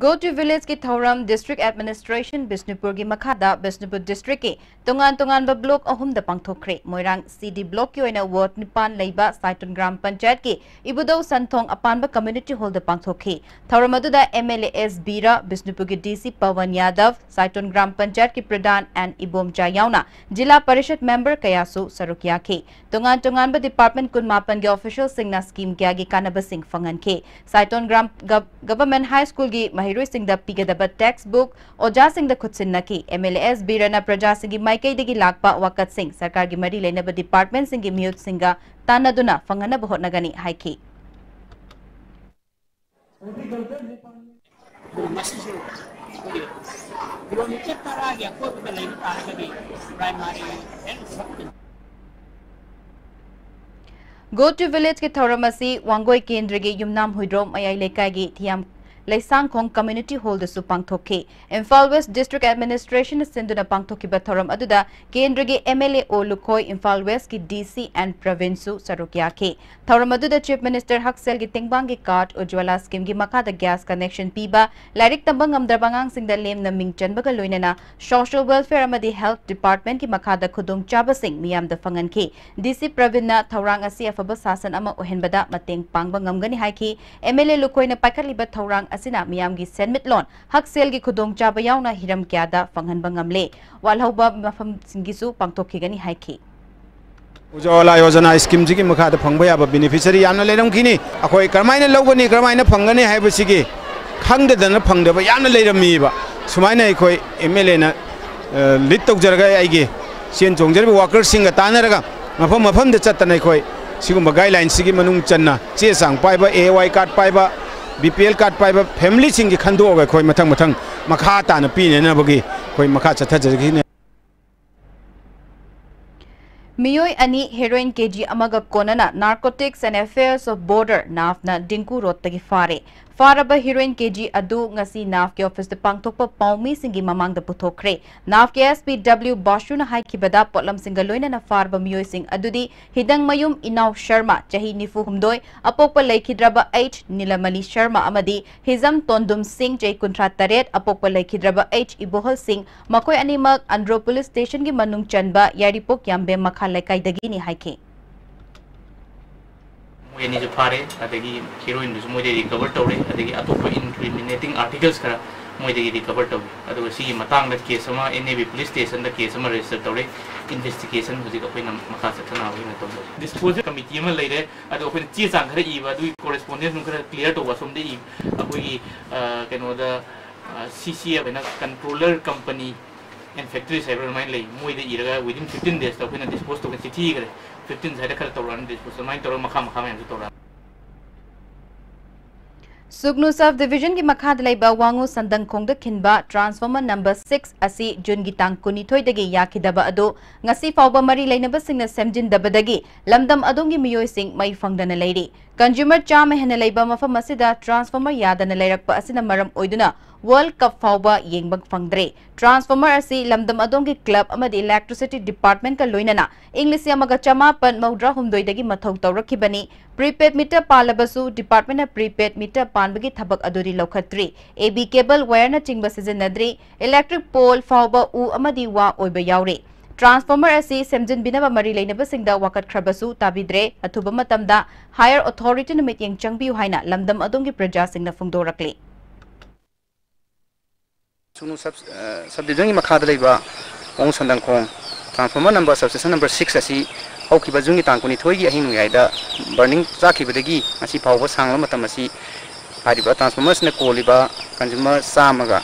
Go to Village ꯀꯤ ꯊꯧꯔꯝ District Administration ꯕꯤꯁꯅꯨꯄꯨꯔꯒꯤ ꯃꯈꯥꯗ Bishnupur District ꯀꯤ ꯇꯣꯉꯥꯟ ꯇꯣꯉꯥꯟꯕ block ꯑꯍꯨꯝꯗ ꯄꯥꯡꯊꯣꯛꯈ꯭ꯔꯦ꯫ ꯃꯣꯏꯔꯥꯡ C D block ꯀꯤ ꯑꯣꯏꯅ ward ꯅꯤꯄꯥꯟ ꯂꯩꯕ ꯁꯥꯏꯇꯣꯟ ꯒ꯭ꯔꯥꯝ ꯄꯟꯆꯥꯌꯠꯀꯤ ꯏꯕꯨꯙꯧ ꯁꯟꯊꯣꯡ ꯑꯄꯥꯟꯕ community hall ꯗ ꯄꯥꯡꯊꯣꯛꯈꯤ꯫ ꯊꯧꯔꯝ ꯑꯗꯨꯗ M L A S Bir, ꯕꯤꯁꯅꯨꯄꯨꯔꯒꯤ D C Pawan ꯌꯥꯗꯕ, ꯁꯥꯏꯇꯣꯟ ꯒ꯭ꯔꯥꯝ ꯄꯟꯆꯥꯌꯠꯀꯤ ꯄ꯭ꯔꯙꯥꯟ ꯑꯦꯟ ꯏꯕꯣꯝꯆꯥ ꯌꯥꯎꯅ ꯖꯤꯂꯥ ꯄꯔꯤꯁꯠ member ꯀꯌꯥꯁꯨ ꯁꯔꯨꯛ ꯌꯥꯈꯤ꯫ ꯇꯣꯉꯥꯟ ꯇꯣꯉꯥꯟꯕ department ꯀꯨꯟꯃꯥꯄꯟꯒꯤ official ꯁꯤꯡꯅ scheme ꯀꯌꯥꯒꯤ ꯀꯥꯟꯅꯕꯁꯤꯡ ꯐꯪꯍꯟꯈꯤ꯫ ꯁꯥꯏꯇꯣꯟ ꯒ꯭ꯔꯥꯝ ꯒꯚ-, Government High School ꯒꯤ ꯃꯍꯩꯔꯣꯏꯁꯤꯡꯗ ꯄꯤꯒꯗꯕ text book ꯑꯣꯖꯥꯁꯤꯡꯗ ꯈꯨꯠꯁꯤꯟꯅꯈꯤ꯫ M L A S ꯕꯤꯔꯅ ꯄ꯭ꯔꯖꯥꯁꯤꯡꯒꯤ ꯃꯥꯏꯀꯩꯗꯒꯤ ꯂꯥꯛꯄ ꯋꯥꯀꯠꯁꯤꯡ ꯁꯔꯀꯥꯔꯒꯤ ꯃꯔꯤ ꯂꯩꯅꯕ department ꯁꯤꯡꯒꯤ ꯃꯤꯍꯨꯠꯁꯤꯡꯒ ꯇꯥꯟꯅꯗꯨꯅ ꯐꯪꯍꯟꯅꯕ ꯍꯣꯠꯅꯒꯅꯤ ꯍꯥꯏꯈꯤ꯫ ꯃꯁꯤꯁꯨ ꯑꯩꯈꯣꯏꯒꯤ ꯀꯤꯂꯣꯃꯤꯇꯔ ꯇꯔꯥꯒꯤ ꯑꯀꯣꯏꯕꯗ ꯂꯩꯕ ꯇꯥꯔꯒꯗꯤ primary health facility Go to Village ꯀꯤ ꯊꯧꯔꯝ ꯑꯁꯤ ꯋꯥꯡꯒꯣꯏ ꯀꯦꯟꯗ꯭ꯔꯒꯤ ꯌꯨꯝꯅꯥꯝ ꯍꯨꯏꯗ꯭ꯔꯣꯝ ꯃꯌꯥꯏ ꯂꯩꯀꯥꯏꯒꯤ ꯊꯤꯌꯥꯝ ꯂꯩꯁꯥꯡꯈꯣꯡ Community Hall ꯗꯁꯨ ꯄꯥꯡꯊꯣꯛꯈꯤ꯫ ꯏꯝꯐꯥꯜ West District Administration ꯅ ꯁꯤꯟꯗꯨꯅ ꯄꯥꯡꯊꯣꯛꯈꯤꯕ ꯊꯧꯔꯝ ꯑꯗꯨꯗ ꯀꯦꯟꯗ꯭ꯔꯒꯤ M L A ꯑꯣ ꯂꯨꯈꯣꯏ, ꯏꯝꯐꯥꯜ West ꯀꯤ D C N ꯄ꯭ꯔꯕꯤꯟꯁꯨ ꯁꯔꯨꯛ ꯌꯥꯈꯤ꯫ ꯊꯧꯔꯝ ꯑꯗꯨꯗ Chief Minister ꯍꯛꯁꯦꯜꯒꯤ ꯇꯦꯡꯕꯥꯡꯒꯤ card, Ujjwala scheme ꯒꯤ ꯃꯈꯥꯗ gas connection ꯄꯤꯕ, ꯂꯥꯏꯔꯤꯛ ꯇꯝꯕ ꯉꯝꯗ꯭ꯔꯕ ꯑꯉꯥꯡꯁꯤꯡꯗ ꯂꯦꯝꯅ ꯃꯤꯡ ꯆꯟꯕꯒ ꯂꯣꯏꯅꯅ social welfare ꯑꯃꯗꯤ health department ꯀꯤ ꯃꯈꯥꯗ ꯈꯨꯗꯣꯡꯆꯥꯕꯁꯤꯡ ꯃꯤꯌꯥꯝꯗ ꯐꯪꯍꯟꯈꯤ꯫ D C ꯄ꯭ꯔꯕꯤꯟꯅ ꯊꯧꯔꯥꯡ ꯑꯁꯤ ꯑꯐꯕ ꯁꯥꯁꯟ ꯑꯃ ꯑꯣꯏꯍꯟꯕꯗ ꯃꯇꯦꯡ ꯄꯥꯡꯕ ꯉꯝꯒꯅꯤ ꯍꯥꯏꯈꯤ꯫ M L A ꯂꯨꯈꯣꯏꯅ ꯄꯥꯏꯈꯠꯂꯤꯕ ꯊꯧꯔꯥꯡ ꯑꯁꯤꯅ ꯃꯤꯌꯥꯝꯒꯤ ꯁꯦꯟꯃꯤꯠꯂꯣꯟ, ꯍꯛꯁꯦꯜꯒꯤ ꯈꯨꯗꯣꯡꯆꯥꯕ ꯌꯥꯎꯅ ꯍꯤꯔꯝ ꯀꯌꯥꯗ ꯐꯪꯍꯟꯕ ꯉꯝꯂꯦ꯫ ꯋꯥꯠꯍꯧꯕ ꯃꯐꯝꯁꯤꯡꯒꯤꯁꯨ ꯄꯥꯡꯊꯣꯛꯈꯤꯒꯅꯤ ꯍꯥꯏꯈꯤ꯫ ꯎꯖ꯭ꯋꯥꯂꯥ ꯌꯣꯖꯅꯥ ꯁ꯭ꯀꯤꯝꯁꯤꯒꯤ ꯃꯈꯥꯗ ꯐꯪꯕ ꯌꯥꯕ ꯕꯦꯅꯤꯐꯤꯁꯔꯤ ꯌꯥꯝꯅ ꯂꯩꯔꯝꯈꯤꯅꯤ꯫ ꯑꯩꯈꯣꯏ ꯀꯔꯝꯍꯥꯏꯅ ꯂꯧꯒꯅꯤ, ꯀꯔꯝꯍꯥꯏꯅ ꯐꯪꯒꯅꯤ ꯍꯥꯏꯕꯁꯤꯒꯤ ꯈꯪꯗꯗꯅ ꯐꯪꯗꯕ ꯌꯥꯝꯅ ꯂꯩꯔꯝꯃꯤꯕ꯫ ꯁꯨꯃꯥꯏꯅ ꯑꯩꯈꯣꯏ M L A ꯅ, ꯑ, ꯂꯤꯗ ꯇꯧꯖꯔꯒ ꯑꯩꯒꯤ ꯆꯦꯟ ꯆꯣꯡꯖꯔꯤꯕ ꯋꯥꯀꯔꯁꯤꯡꯒ ꯇꯥꯟꯅꯔꯒ ꯃꯐꯝ ꯃꯐꯝꯗ ꯆꯠꯇꯅ ꯑꯩꯈꯣꯏ ꯁꯤꯒꯨꯝꯕ ꯒꯥꯏꯗꯂꯥꯏꯟꯁꯤꯒꯤ ꯃꯅꯨꯡ ꯆꯟꯅ ꯆꯦ ꯆꯥꯡ ꯄꯥꯏꯕ, A Y card ꯄꯥꯏꯕ, B P L card ꯄꯥꯏꯕ ꯐꯦꯃꯤꯂꯤꯁꯤꯡꯒꯤ ꯈꯟꯗꯣꯛꯑꯒ ꯑꯩꯈꯣꯏ ꯃꯊꯪ ꯃꯊꯪ ꯃꯈꯥ ꯇꯥꯅ ꯄꯤꯅꯅꯕꯒꯤ ꯑꯩꯈꯣꯏ ꯃꯈꯥ ꯆꯠꯊꯖꯔꯛꯈꯤꯅꯤ꯫ ꯃꯤꯑꯣꯏ ꯑꯅꯤ heroin K G ꯑꯃꯒ ꯀꯣꯟꯅꯅ Narcotics and Affairs of Border, NAF ꯅ ꯗꯤꯡꯀꯨ ꯔꯣꯗꯇꯒꯤ ꯐꯥꯔꯦ꯫ ꯐꯥꯔꯕ heroin K G ꯑꯗꯨ ꯉꯁꯤ NAF ꯀꯤ ꯑꯣꯐꯤꯁꯇ ꯄꯥꯡꯊꯣꯛꯄ ꯄꯥꯎꯃꯤꯁꯤꯡꯒꯤ ꯃꯃꯥꯡꯗ ꯄꯨꯊꯣꯛꯈ꯭ꯔꯦ꯫ NAF ꯀꯤ S P W ꯕꯥꯁꯨꯅ ꯍꯥꯏꯈꯤꯕꯗ, ꯄꯣꯠꯂꯝꯁꯤꯡꯒ ꯂꯣꯏꯅꯅ ꯐꯥꯔꯕ ꯃꯤꯑꯣꯏꯁꯤꯡ ꯑꯗꯨꯗꯤ ꯍꯤꯗꯪꯃꯌꯨꯝ ꯏꯅꯥꯎ ꯁꯔꯃ, ꯆꯍꯤ ꯅꯤꯐꯨ ꯍꯨꯝꯗꯣꯏ, ꯑꯄꯣꯛꯄ ꯂꯩꯈꯤꯗ꯭ꯔꯕ H ꯅꯤꯂꯃꯅꯤ ꯁꯔꯃ ꯑꯃꯗꯤ ꯍꯤꯖꯝ ꯇꯣꯟꯗꯨꯝ ꯁꯤꯡ, ꯆꯍꯤ ꯀꯨꯟꯊ꯭ꯔꯥ ꯇꯔꯦꯠ, ꯑꯄꯣꯛꯄ ꯂꯩꯈꯤꯗ꯭ꯔꯕ H ꯏꯕꯣꯍꯜ ꯁꯤꯡ, ꯃꯈꯣꯏ ꯑꯅꯤꯃꯛ ꯑꯟꯗ꯭ꯔꯣ ꯄꯨꯂꯤꯁ ꯁ꯭ꯇꯦꯁꯟꯒꯤ ꯃꯅꯨꯡ ꯆꯟꯕ ꯌꯥꯏꯔꯤꯄꯣꯛ ꯌꯥꯝꯕꯦꯝ ꯃꯈꯥ ꯂꯩꯀꯥꯏꯗꯒꯤꯅꯤ ꯍꯥꯏꯈꯤ꯫ ꯃꯣꯏ ꯑꯅꯤꯁꯨ ꯐꯥꯔꯦ, ꯑꯗꯒꯤ heroin ꯗꯨꯁꯨ ꯃꯣꯏꯗꯒꯤ recover ꯇꯧꯔꯦ, ꯑꯗꯒꯤ ꯑꯇꯣꯞꯄ incriminating articles ꯈꯔ ꯃꯣꯏꯗꯒꯤ recover ꯇꯧꯔꯦ꯫ ꯑꯗꯨꯒ ꯁꯤꯒꯤ ꯃꯇꯥꯡꯗ case ꯑꯃ N A B police station the case ꯑꯃ register ꯇꯧꯔꯦ꯫ Investigation ꯍꯧꯖꯤꯛ ꯑꯩꯈꯣꯏꯅ ꯃꯈꯥ ꯆꯠꯊꯅꯕ ꯑꯣꯏꯅ ꯇꯧꯖꯔꯤ꯫ Disposal committee ꯑꯃ ꯂꯩꯔꯦ, ꯑꯗꯣ ꯑꯩꯈꯣꯏꯅ ꯆꯦ ꯆꯥꯡ ꯈꯔ ꯏꯕ, ꯑꯗꯨꯒꯤ correspondence ꯅꯨꯡ ꯈꯔ clear ꯇꯧꯕ, ꯑꯁꯣꯝꯗ ꯏ-, ꯑꯩꯈꯣꯏꯒꯤ, ꯑ, ꯀꯩꯅꯣꯗ, ꯑ, C C F ꯍꯥꯏꯅ controller company and factories ꯍꯥꯏꯕ꯭ꯔꯥ ꯑꯗꯨꯃꯥꯏꯅ ꯂꯩ, ꯃꯣꯏꯗ ꯏꯔꯒ within fifteen days ꯇ ꯑꯩꯈꯣꯏꯅ dispose ꯇꯧꯒꯅꯤ, ꯆꯤꯊꯤ ꯏꯈ꯭ꯔꯦ꯫ Fifteen ꯁ꯭ꯋꯥꯏꯗ ꯈꯔ ꯇꯧꯔꯛꯑꯅꯤ dispose, ꯑꯗꯨꯃꯥꯏꯅ ꯇꯧꯔꯒ ꯃꯈꯥ ꯃꯈꯥ ꯃꯌꯥꯝꯁꯨ ꯇꯧꯔꯛꯑꯅꯤ꯫ ꯁꯨꯒꯅꯨ ꯁꯕ ꯗꯤꯚꯤꯖꯟꯒꯤ ꯃꯈꯥꯗ ꯂꯩꯕ ꯋꯥꯉꯨ ꯁꯟꯗꯪꯈꯣꯡꯗ ꯈꯤꯟꯕ ꯇ꯭ꯔꯥꯟꯁꯐꯣꯔꯃꯔ ꯅꯝꯕꯔ ꯁꯤꯛꯁ ꯑꯁꯤ ꯖꯨꯟꯒꯤ ꯇꯥꯡ ꯀꯨꯟꯅꯤꯊꯣꯏꯗꯒꯤ ꯌꯥꯈꯤꯗꯕ ꯑꯗꯨ ꯉꯁꯤ ꯐꯥꯎꯕ ꯃꯔꯤ ꯂꯩꯅꯕꯁꯤꯡꯅ ꯁꯦꯝꯖꯤꯟꯗꯕꯗꯒꯤ ꯂꯝꯗꯝ ꯑꯗꯣꯝꯒꯤ ꯃꯤꯑꯣꯏꯁꯤꯡ ꯃꯩ ꯐꯪꯗꯅ ꯂꯩꯔꯤ꯫ ꯀꯟꯖꯨꯃꯔ ꯆꯥꯝꯃ ꯍꯦꯟꯅ ꯂꯩꯕ ꯃꯐꯝ ꯑꯁꯤꯗ ꯇ꯭ꯔꯥꯟꯁꯐꯣꯔꯃꯔ ꯌꯥꯗꯅ ꯂꯩꯔꯛꯄ ꯑꯁꯤꯅ ꯃꯔꯝ ꯑꯣꯏꯗꯨꯅ ꯋꯥꯔꯜꯗ ꯀꯞ ꯐꯥꯎꯕ ꯌꯦꯡꯕ ꯐꯪꯗ꯭ꯔꯦ꯫ ꯇ꯭ꯔꯥꯟꯁꯐꯣꯔꯃꯔ ꯑꯁꯤ ꯂꯝꯗꯝ ꯑꯗꯣꯝꯒꯤ ꯀ꯭ꯂꯕ ꯑꯃꯗꯤ ꯏꯂꯦꯛꯇ꯭ꯔꯤꯁꯤꯇꯤ ꯗꯤꯄꯥꯔꯠꯃꯦꯟꯠꯀ ꯂꯣꯏꯅꯅ ꯏꯪ ꯂꯤꯁꯤꯡ ꯑꯃꯒ ꯆꯃꯥꯄꯟ ꯃꯧꯗ꯭ꯔꯥ ꯍꯨꯝꯗꯣꯏꯗꯒꯤ ꯃꯊꯧ ꯇꯧꯔꯛꯈꯤꯕꯅꯤ꯫ ꯄ꯭ꯔꯤꯄꯦꯗ ꯃꯤꯇꯔ ꯄꯥꯜꯂꯕꯁꯨ ꯗꯤꯄꯥꯔꯠꯃꯦꯟꯠꯅ ꯄ꯭ꯔꯤꯄꯦꯗ ꯃꯤꯇꯔ ꯄꯥꯟꯕꯒꯤ ꯊꯕꯛ ꯑꯗꯨꯗꯤ ꯂꯧꯈꯠꯇ꯭ꯔꯤ꯫ ꯑꯦ ꯕꯤ ꯀꯦꯕꯜ ꯋꯥꯌꯔꯅꯆꯤꯡꯕ ꯁꯤꯖꯤꯟꯅꯗ꯭ꯔꯤ꯫ ꯏꯂꯦꯛꯇ꯭ꯔꯤꯛ ꯄꯣꯜ ꯐꯥꯎꯕ ꯎ ꯑꯃꯗꯤ ꯋꯥ ꯑꯣꯏꯕ ꯌꯥꯎꯔꯤ꯫ ꯇ꯭ꯔꯥꯟꯁꯐꯣꯔꯃꯔ ꯑꯁꯤ ꯁꯦꯝꯖꯤꯟꯕꯤꯅꯕ ꯃꯔꯤ ꯂꯩꯅꯕꯁꯤꯡꯗ ꯋꯥꯀꯠꯈ꯭ꯔꯕꯁꯨ ꯇꯥꯕꯤꯗ꯭ꯔꯦ꯫ ꯑꯊꯨꯕ ꯃꯇꯝꯗ ꯍꯥꯌꯔ ꯑꯣꯊꯣꯔꯤꯇꯤꯅ ꯃꯤꯠꯌꯦꯡ ꯆꯪꯕꯤꯌꯨ ꯍꯥꯏꯅ ꯂꯝꯗꯝ ꯑꯗꯣꯝꯒꯤ ꯄ꯭ꯔꯖꯥꯁꯤꯡꯅ ꯐꯣꯡꯗꯣꯔꯛꯂꯤ꯫ ꯁꯨꯒꯅꯨ ꯁꯕ ꯑ, ꯁꯕ ꯗꯤꯕꯤꯖꯟꯒꯤ ꯃꯈꯥꯗ ꯂꯩꯕ ꯋꯥꯉꯨ ꯁꯟꯗꯪꯈꯣꯡ ꯇ꯭ꯔꯥꯟꯁꯐꯣꯔꯃꯔ ꯅꯝꯕꯔ, ꯁꯕꯁ꯭ꯇꯦꯁꯟ ꯅꯝꯕꯔ ꯁꯤꯛꯁ ꯑꯁꯤ ꯍꯧꯈꯤꯕ ꯖꯨꯟꯒꯤ ꯇꯥꯡ ꯀꯨꯟꯅꯤꯊꯣꯏꯒꯤ ꯑꯍꯤꯡ ꯅꯣꯡꯌꯥꯏꯗ ꯕꯔꯅꯤꯡ ꯆꯥꯛꯈꯤꯕꯗꯒꯤ ꯉꯁꯤ ꯐꯥꯎꯕ ꯁꯥꯡꯂꯕ ꯃꯇꯝ ꯑꯁꯤ ꯍꯥꯏꯔꯤꯕ ꯇ꯭ꯔꯥꯟꯁꯐꯣꯔꯃꯔꯁꯤꯅ ꯀꯣꯜꯂꯤꯕ ꯀꯟꯖꯨꯃꯔ ꯆꯥꯝꯃꯒ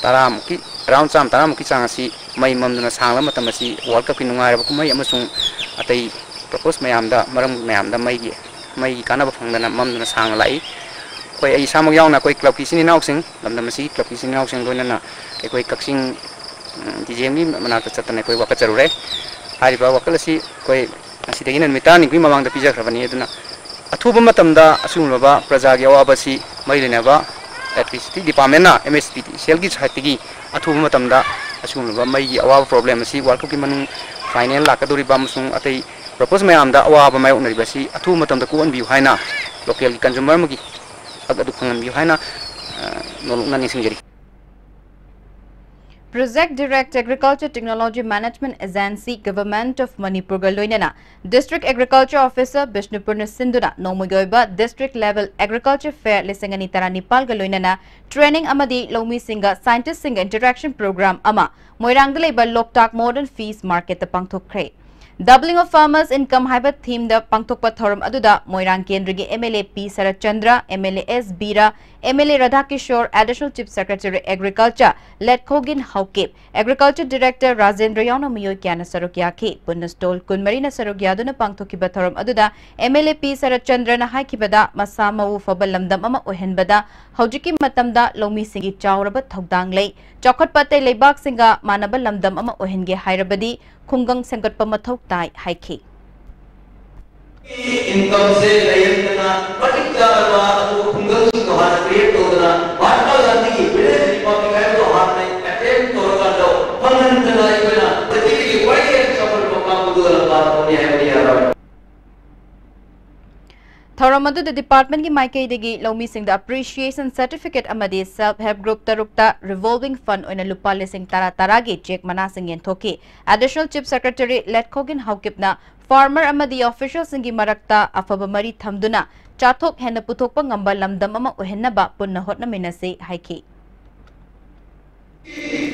ꯇꯔꯥꯃꯨꯛꯀꯤ, ꯑꯦꯔꯥꯎꯟ ꯆꯥꯝꯃ ꯇꯔꯥꯃꯨꯛꯀꯤ ꯆꯥꯡ ꯑꯁꯤ ꯃꯩ ꯃꯝꯗꯨꯅ ꯁꯥꯡꯂꯕ ꯃꯇꯝ ꯑꯁꯤ ꯋꯥꯔꯜꯗ ꯀꯞꯀꯤ ꯅꯨꯡꯉꯥꯏꯔꯕ ꯀꯨꯝꯍꯩ ꯑꯃꯁꯨꯡ ꯑꯇꯩ ꯄꯔꯄꯣꯁ ꯃꯌꯥꯝꯗ, ꯃꯔꯝ ꯃꯌꯥꯝꯗ ꯃꯩꯒꯤ, ꯃꯩꯒꯤ ꯀꯥꯟꯅꯕ ꯐꯪꯗꯅ ꯃꯝꯗꯨꯅ ꯁꯥꯡꯅ ꯂꯥꯛꯏ꯫ ꯑꯩꯈꯣꯏ, ꯑꯩ ꯏꯁꯥꯃꯛ ꯌꯥꯎꯅ ꯑꯩꯈꯣꯏ ꯀ꯭ꯂꯕꯀꯤ ꯏꯆꯤꯟ ꯏꯅꯥꯎꯁꯤꯡ, ꯂꯝꯗꯝ ꯑꯁꯤꯒꯤ ꯀ꯭ꯂꯕꯀꯤ ꯏꯆꯤꯟ ꯏꯅꯥꯎꯁꯤꯡ, ꯂꯣꯏꯅꯅ ꯑꯩꯈꯣꯏ ꯀꯛꯆꯤꯡ, ꯎꯝ, ꯗꯤ ꯖꯤ ꯑꯦꯝꯒꯤ ꯃꯅꯥꯛꯇ ꯆꯠꯇꯅ ꯑꯩꯈꯣꯏ ꯋꯥꯀꯠꯆꯔꯨꯔꯦ꯫ ꯍꯥꯏꯔꯤꯕ ꯋꯥꯀꯠ ꯑꯁꯤ ꯑꯩꯈꯣꯏ ꯉꯁꯤꯗꯒꯤꯅ ꯅꯨꯃꯤꯠ ꯇꯔꯥꯅꯤꯒꯤ ꯃꯃꯥꯡꯗ ꯄꯤꯖꯈ꯭ꯔꯕꯅꯤ꯫ ꯑꯗꯨꯅ ꯑꯊꯨꯕ ꯃꯇꯝꯗ ꯑꯁꯤꯒꯨꯝꯂꯕ ꯄ꯭ꯔꯖꯥꯒꯤ ꯑꯋꯥꯕ ꯑꯁꯤ ꯃꯔꯤ ꯂꯩꯅꯕ ꯏꯂꯦꯛꯇ꯭ꯔꯤꯁꯤꯇꯤ ꯗꯤꯄꯥꯔꯠꯃꯦꯟꯅ ꯑꯦꯝ ꯑꯦꯁ ꯄꯤ ꯗꯤ ꯁꯤ ꯑꯦꯜꯒꯤ ꯁꯥꯏꯠꯇꯒꯤ ꯑꯊꯨꯕ ꯃꯇꯝꯗ ꯑꯁꯤꯒꯨꯝꯂꯕ ꯃꯩꯒꯤ ꯑꯋꯥꯕ ꯄ꯭ꯔꯣꯕ꯭ꯂꯦꯝ ꯑꯁꯤ ꯋꯥꯔꯜꯗ ꯀꯞꯀꯤ ꯃꯅꯨꯡ ꯐꯥꯏꯅꯦꯜ ꯂꯥꯛꯀꯗꯧꯔꯤꯕ ꯑꯃꯁꯨꯡ ꯑꯇꯩ ꯄꯔꯄꯣꯁ ꯃꯌꯥꯝꯗ ꯑꯋꯥꯕ ꯃꯥꯌꯣꯛꯅꯔꯤꯕ ꯑꯁꯤ ꯑꯊꯨꯕ ꯃꯇꯝꯗ ꯀꯣꯛꯍꯟꯕꯤꯌꯨ ꯍꯥꯏꯅ ꯂꯣꯀꯦꯜꯒꯤ ꯀꯟꯖꯨꯃꯔ ꯑꯃꯒꯤ ꯍꯛ ꯑꯗꯨ ꯐꯪꯍꯟꯕꯤꯌꯨ ꯍꯥꯏꯅ, ꯑ, ꯅꯣꯜꯂꯨꯛꯅ ꯅꯤꯡꯁꯤꯡꯖꯔꯤ꯫ Project Direct Agriculture Technology Management Agency, Government of ꯃꯅꯤꯄꯨꯔꯒ ꯂꯣꯏꯅꯅ District Agriculture Officer ꯕꯤꯁꯅꯨꯄꯨꯔꯅ ꯁꯤꯟꯗꯨꯅ ꯅꯣꯡꯃꯒꯤ ꯑꯣꯏꯕ District Level Agriculture Fair ꯂꯤꯁꯤꯡ ꯑꯅꯤ ꯇꯔꯥꯅꯤꯄꯥꯜꯒ ꯂꯣꯏꯅꯅ training ꯑꯃꯗꯤ ꯂꯧꯃꯤꯁꯤꯡꯒ scientistꯁꯤꯡꯒ interaction program ꯑꯃ ꯃꯣꯏꯔꯥꯡꯗ ꯂꯩꯕ ꯂꯣꯛꯇꯥꯛ Modern Fish Marketꯇ ꯄꯥꯡꯊꯣꯛꯈ꯭ꯔꯦ꯫ Doubling of Farmers' Income ꯍꯥꯏꯕ themeꯗ ꯄꯥꯡꯊꯣꯛꯄ ꯊꯧꯔꯝ ꯑꯗꯨꯗ ꯃꯣꯏꯔꯥꯡ ꯀꯦꯟꯗ꯭ꯔꯒꯤ MLA ꯄꯤ ꯁꯔꯠꯆꯟꯗ꯭ꯔ, MLA ꯑꯦꯁ ꯕꯤꯔꯥ, MLA ꯔꯥꯙꯥꯀꯤꯁꯣꯔ, Additional Chief Secretary Agriculture ꯂꯦꯠꯈꯣꯒꯤꯟ Haokip, Agriculture Director Rajendra ꯌꯥꯎꯅ ꯃꯤꯑꯣꯏ ꯀꯌꯥꯅ ꯁꯔꯨꯛ ꯌꯥꯈꯤ꯫ ꯄꯨꯟꯅ stall ꯀꯨꯟꯃꯔꯤꯅ ꯁꯔꯨꯛ ꯌꯥꯗꯨꯅ ꯄꯥꯡꯊꯣꯛꯈꯤꯕ ꯊꯧꯔꯝ ꯑꯗꯨꯗ MLA ꯄꯤ ꯁꯔꯠꯆꯟꯗ꯭ꯔꯅ ꯍꯥꯏꯈꯤꯕꯗ, ꯃꯁꯥ ꯃꯎ ꯐꯕ ꯂꯝꯗꯝ ꯑꯃ ꯑꯣꯏꯍꯟꯕꯗ ꯍꯧꯖꯤꯛꯀꯤ ꯃꯇꯝꯗ ꯂꯧꯃꯤꯁꯤꯡꯒꯤ ꯆꯥꯎꯔꯕ ꯊꯧꯗꯥꯡ ꯂꯩ꯫ ꯆꯥꯎꯈꯠꯄ ꯑꯇꯩ ꯂꯩꯕꯥꯛꯁꯤꯡꯒ ꯃꯥꯟꯅꯕ ꯂꯝꯗꯝ ꯑꯃ ꯑꯣꯏꯍꯟꯒꯦ ꯍꯥꯏꯔꯕꯗꯤ ꯈꯨꯡꯒꯪ ꯁꯦꯝꯒꯠꯄ ꯃꯊꯧ ꯇꯥꯏ ꯍꯥꯏꯈꯤ꯫ Incomeꯁꯦ ꯂꯩꯍꯟꯗꯅ ꯃꯇꯤꯛ ꯆꯥꯔꯕ ꯑꯗꯨꯒ ꯈꯨꯡꯒꯪꯁꯤꯡꯗꯣ ꯍꯥꯟꯅ create ꯇꯧꯗꯅ ꯃꯍꯥꯠꯃꯥ ꯒꯥꯟꯙꯤꯒꯤ Village Republic ꯍꯥꯏꯕꯗꯣ ꯍꯥꯟꯅ attempt ꯇꯧꯔꯀꯥꯟꯗ ꯐꯪꯍꯟꯗꯅ ꯑꯩꯈꯣꯏꯅ ꯄ꯭ꯔꯤꯊꯤꯕꯤꯒꯤ ꯈ꯭ꯋꯥꯏꯗꯒꯤ ꯆꯥꯎꯈꯠꯄ ꯀꯥꯡꯕꯨꯗꯨꯗ ꯂꯝꯕꯥ ꯊꯧꯅꯤ ꯍꯥꯏꯕꯗꯤ ꯌꯥꯔꯣꯏ꯫ ꯊꯧꯔꯝ ꯑꯗꯨꯗ departmentꯀꯤ ꯃꯥꯏꯀꯩꯗꯒꯤ ꯂꯧꯃꯤꯁꯤꯡꯗ appreciation certificate ꯑꯃꯗꯤ self help group ꯇꯔꯨꯛꯇ revolving fund ꯑꯣꯏꯅ ꯂꯨꯄꯥ ꯂꯤꯁꯤꯡ ꯇꯔꯥ ꯇꯔꯥꯒꯤ cheque ꯃꯅꯥꯁꯤꯡ ꯌꯦꯟꯊꯣꯛꯈꯤ꯫ Additional Chief Secretary ꯂꯦꯠꯈꯣꯒꯤꯟ ꯍꯥꯎꯀꯤꯞꯅ farmer ꯑꯃꯗꯤ officialꯁꯤꯡꯒꯤ ꯃꯔꯛꯇ ꯑꯐꯕ ꯃꯔꯤ ꯊꯝꯗꯨꯅ ꯆꯥꯊꯣꯛ ꯍꯦꯟꯅ ꯄꯨꯊꯣꯛꯄ ꯉꯝꯕ ꯂꯝꯗꯝ ꯑꯃ ꯑꯣꯏꯍꯟꯅꯕ ꯄꯨꯟꯅ ꯍꯣꯠꯅꯃꯤꯟꯅꯁꯤ ꯍꯥꯏꯈꯤ꯫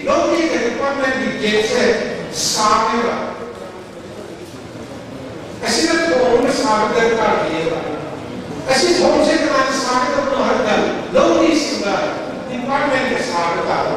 ꯂꯧꯃꯤꯒ departmentꯀꯤ gapꯁꯦ ꯁꯥꯡꯉꯦꯕ꯫ ꯑꯁꯤꯅ ꯊꯣꯡ ꯑꯃ ꯁꯥꯕ ꯗꯔꯀꯥꯔ ꯂꯩꯌꯦꯕ꯫ ꯑꯁꯤ ꯊꯣꯡꯁꯦ ꯀꯅꯥꯅ ꯁꯥꯒꯗꯕꯅꯣ ꯍꯥꯏꯕꯗ ꯂꯧꯃꯤꯁꯤꯡꯒ departmentꯀ ꯁꯥꯕ ꯇꯥꯕ꯫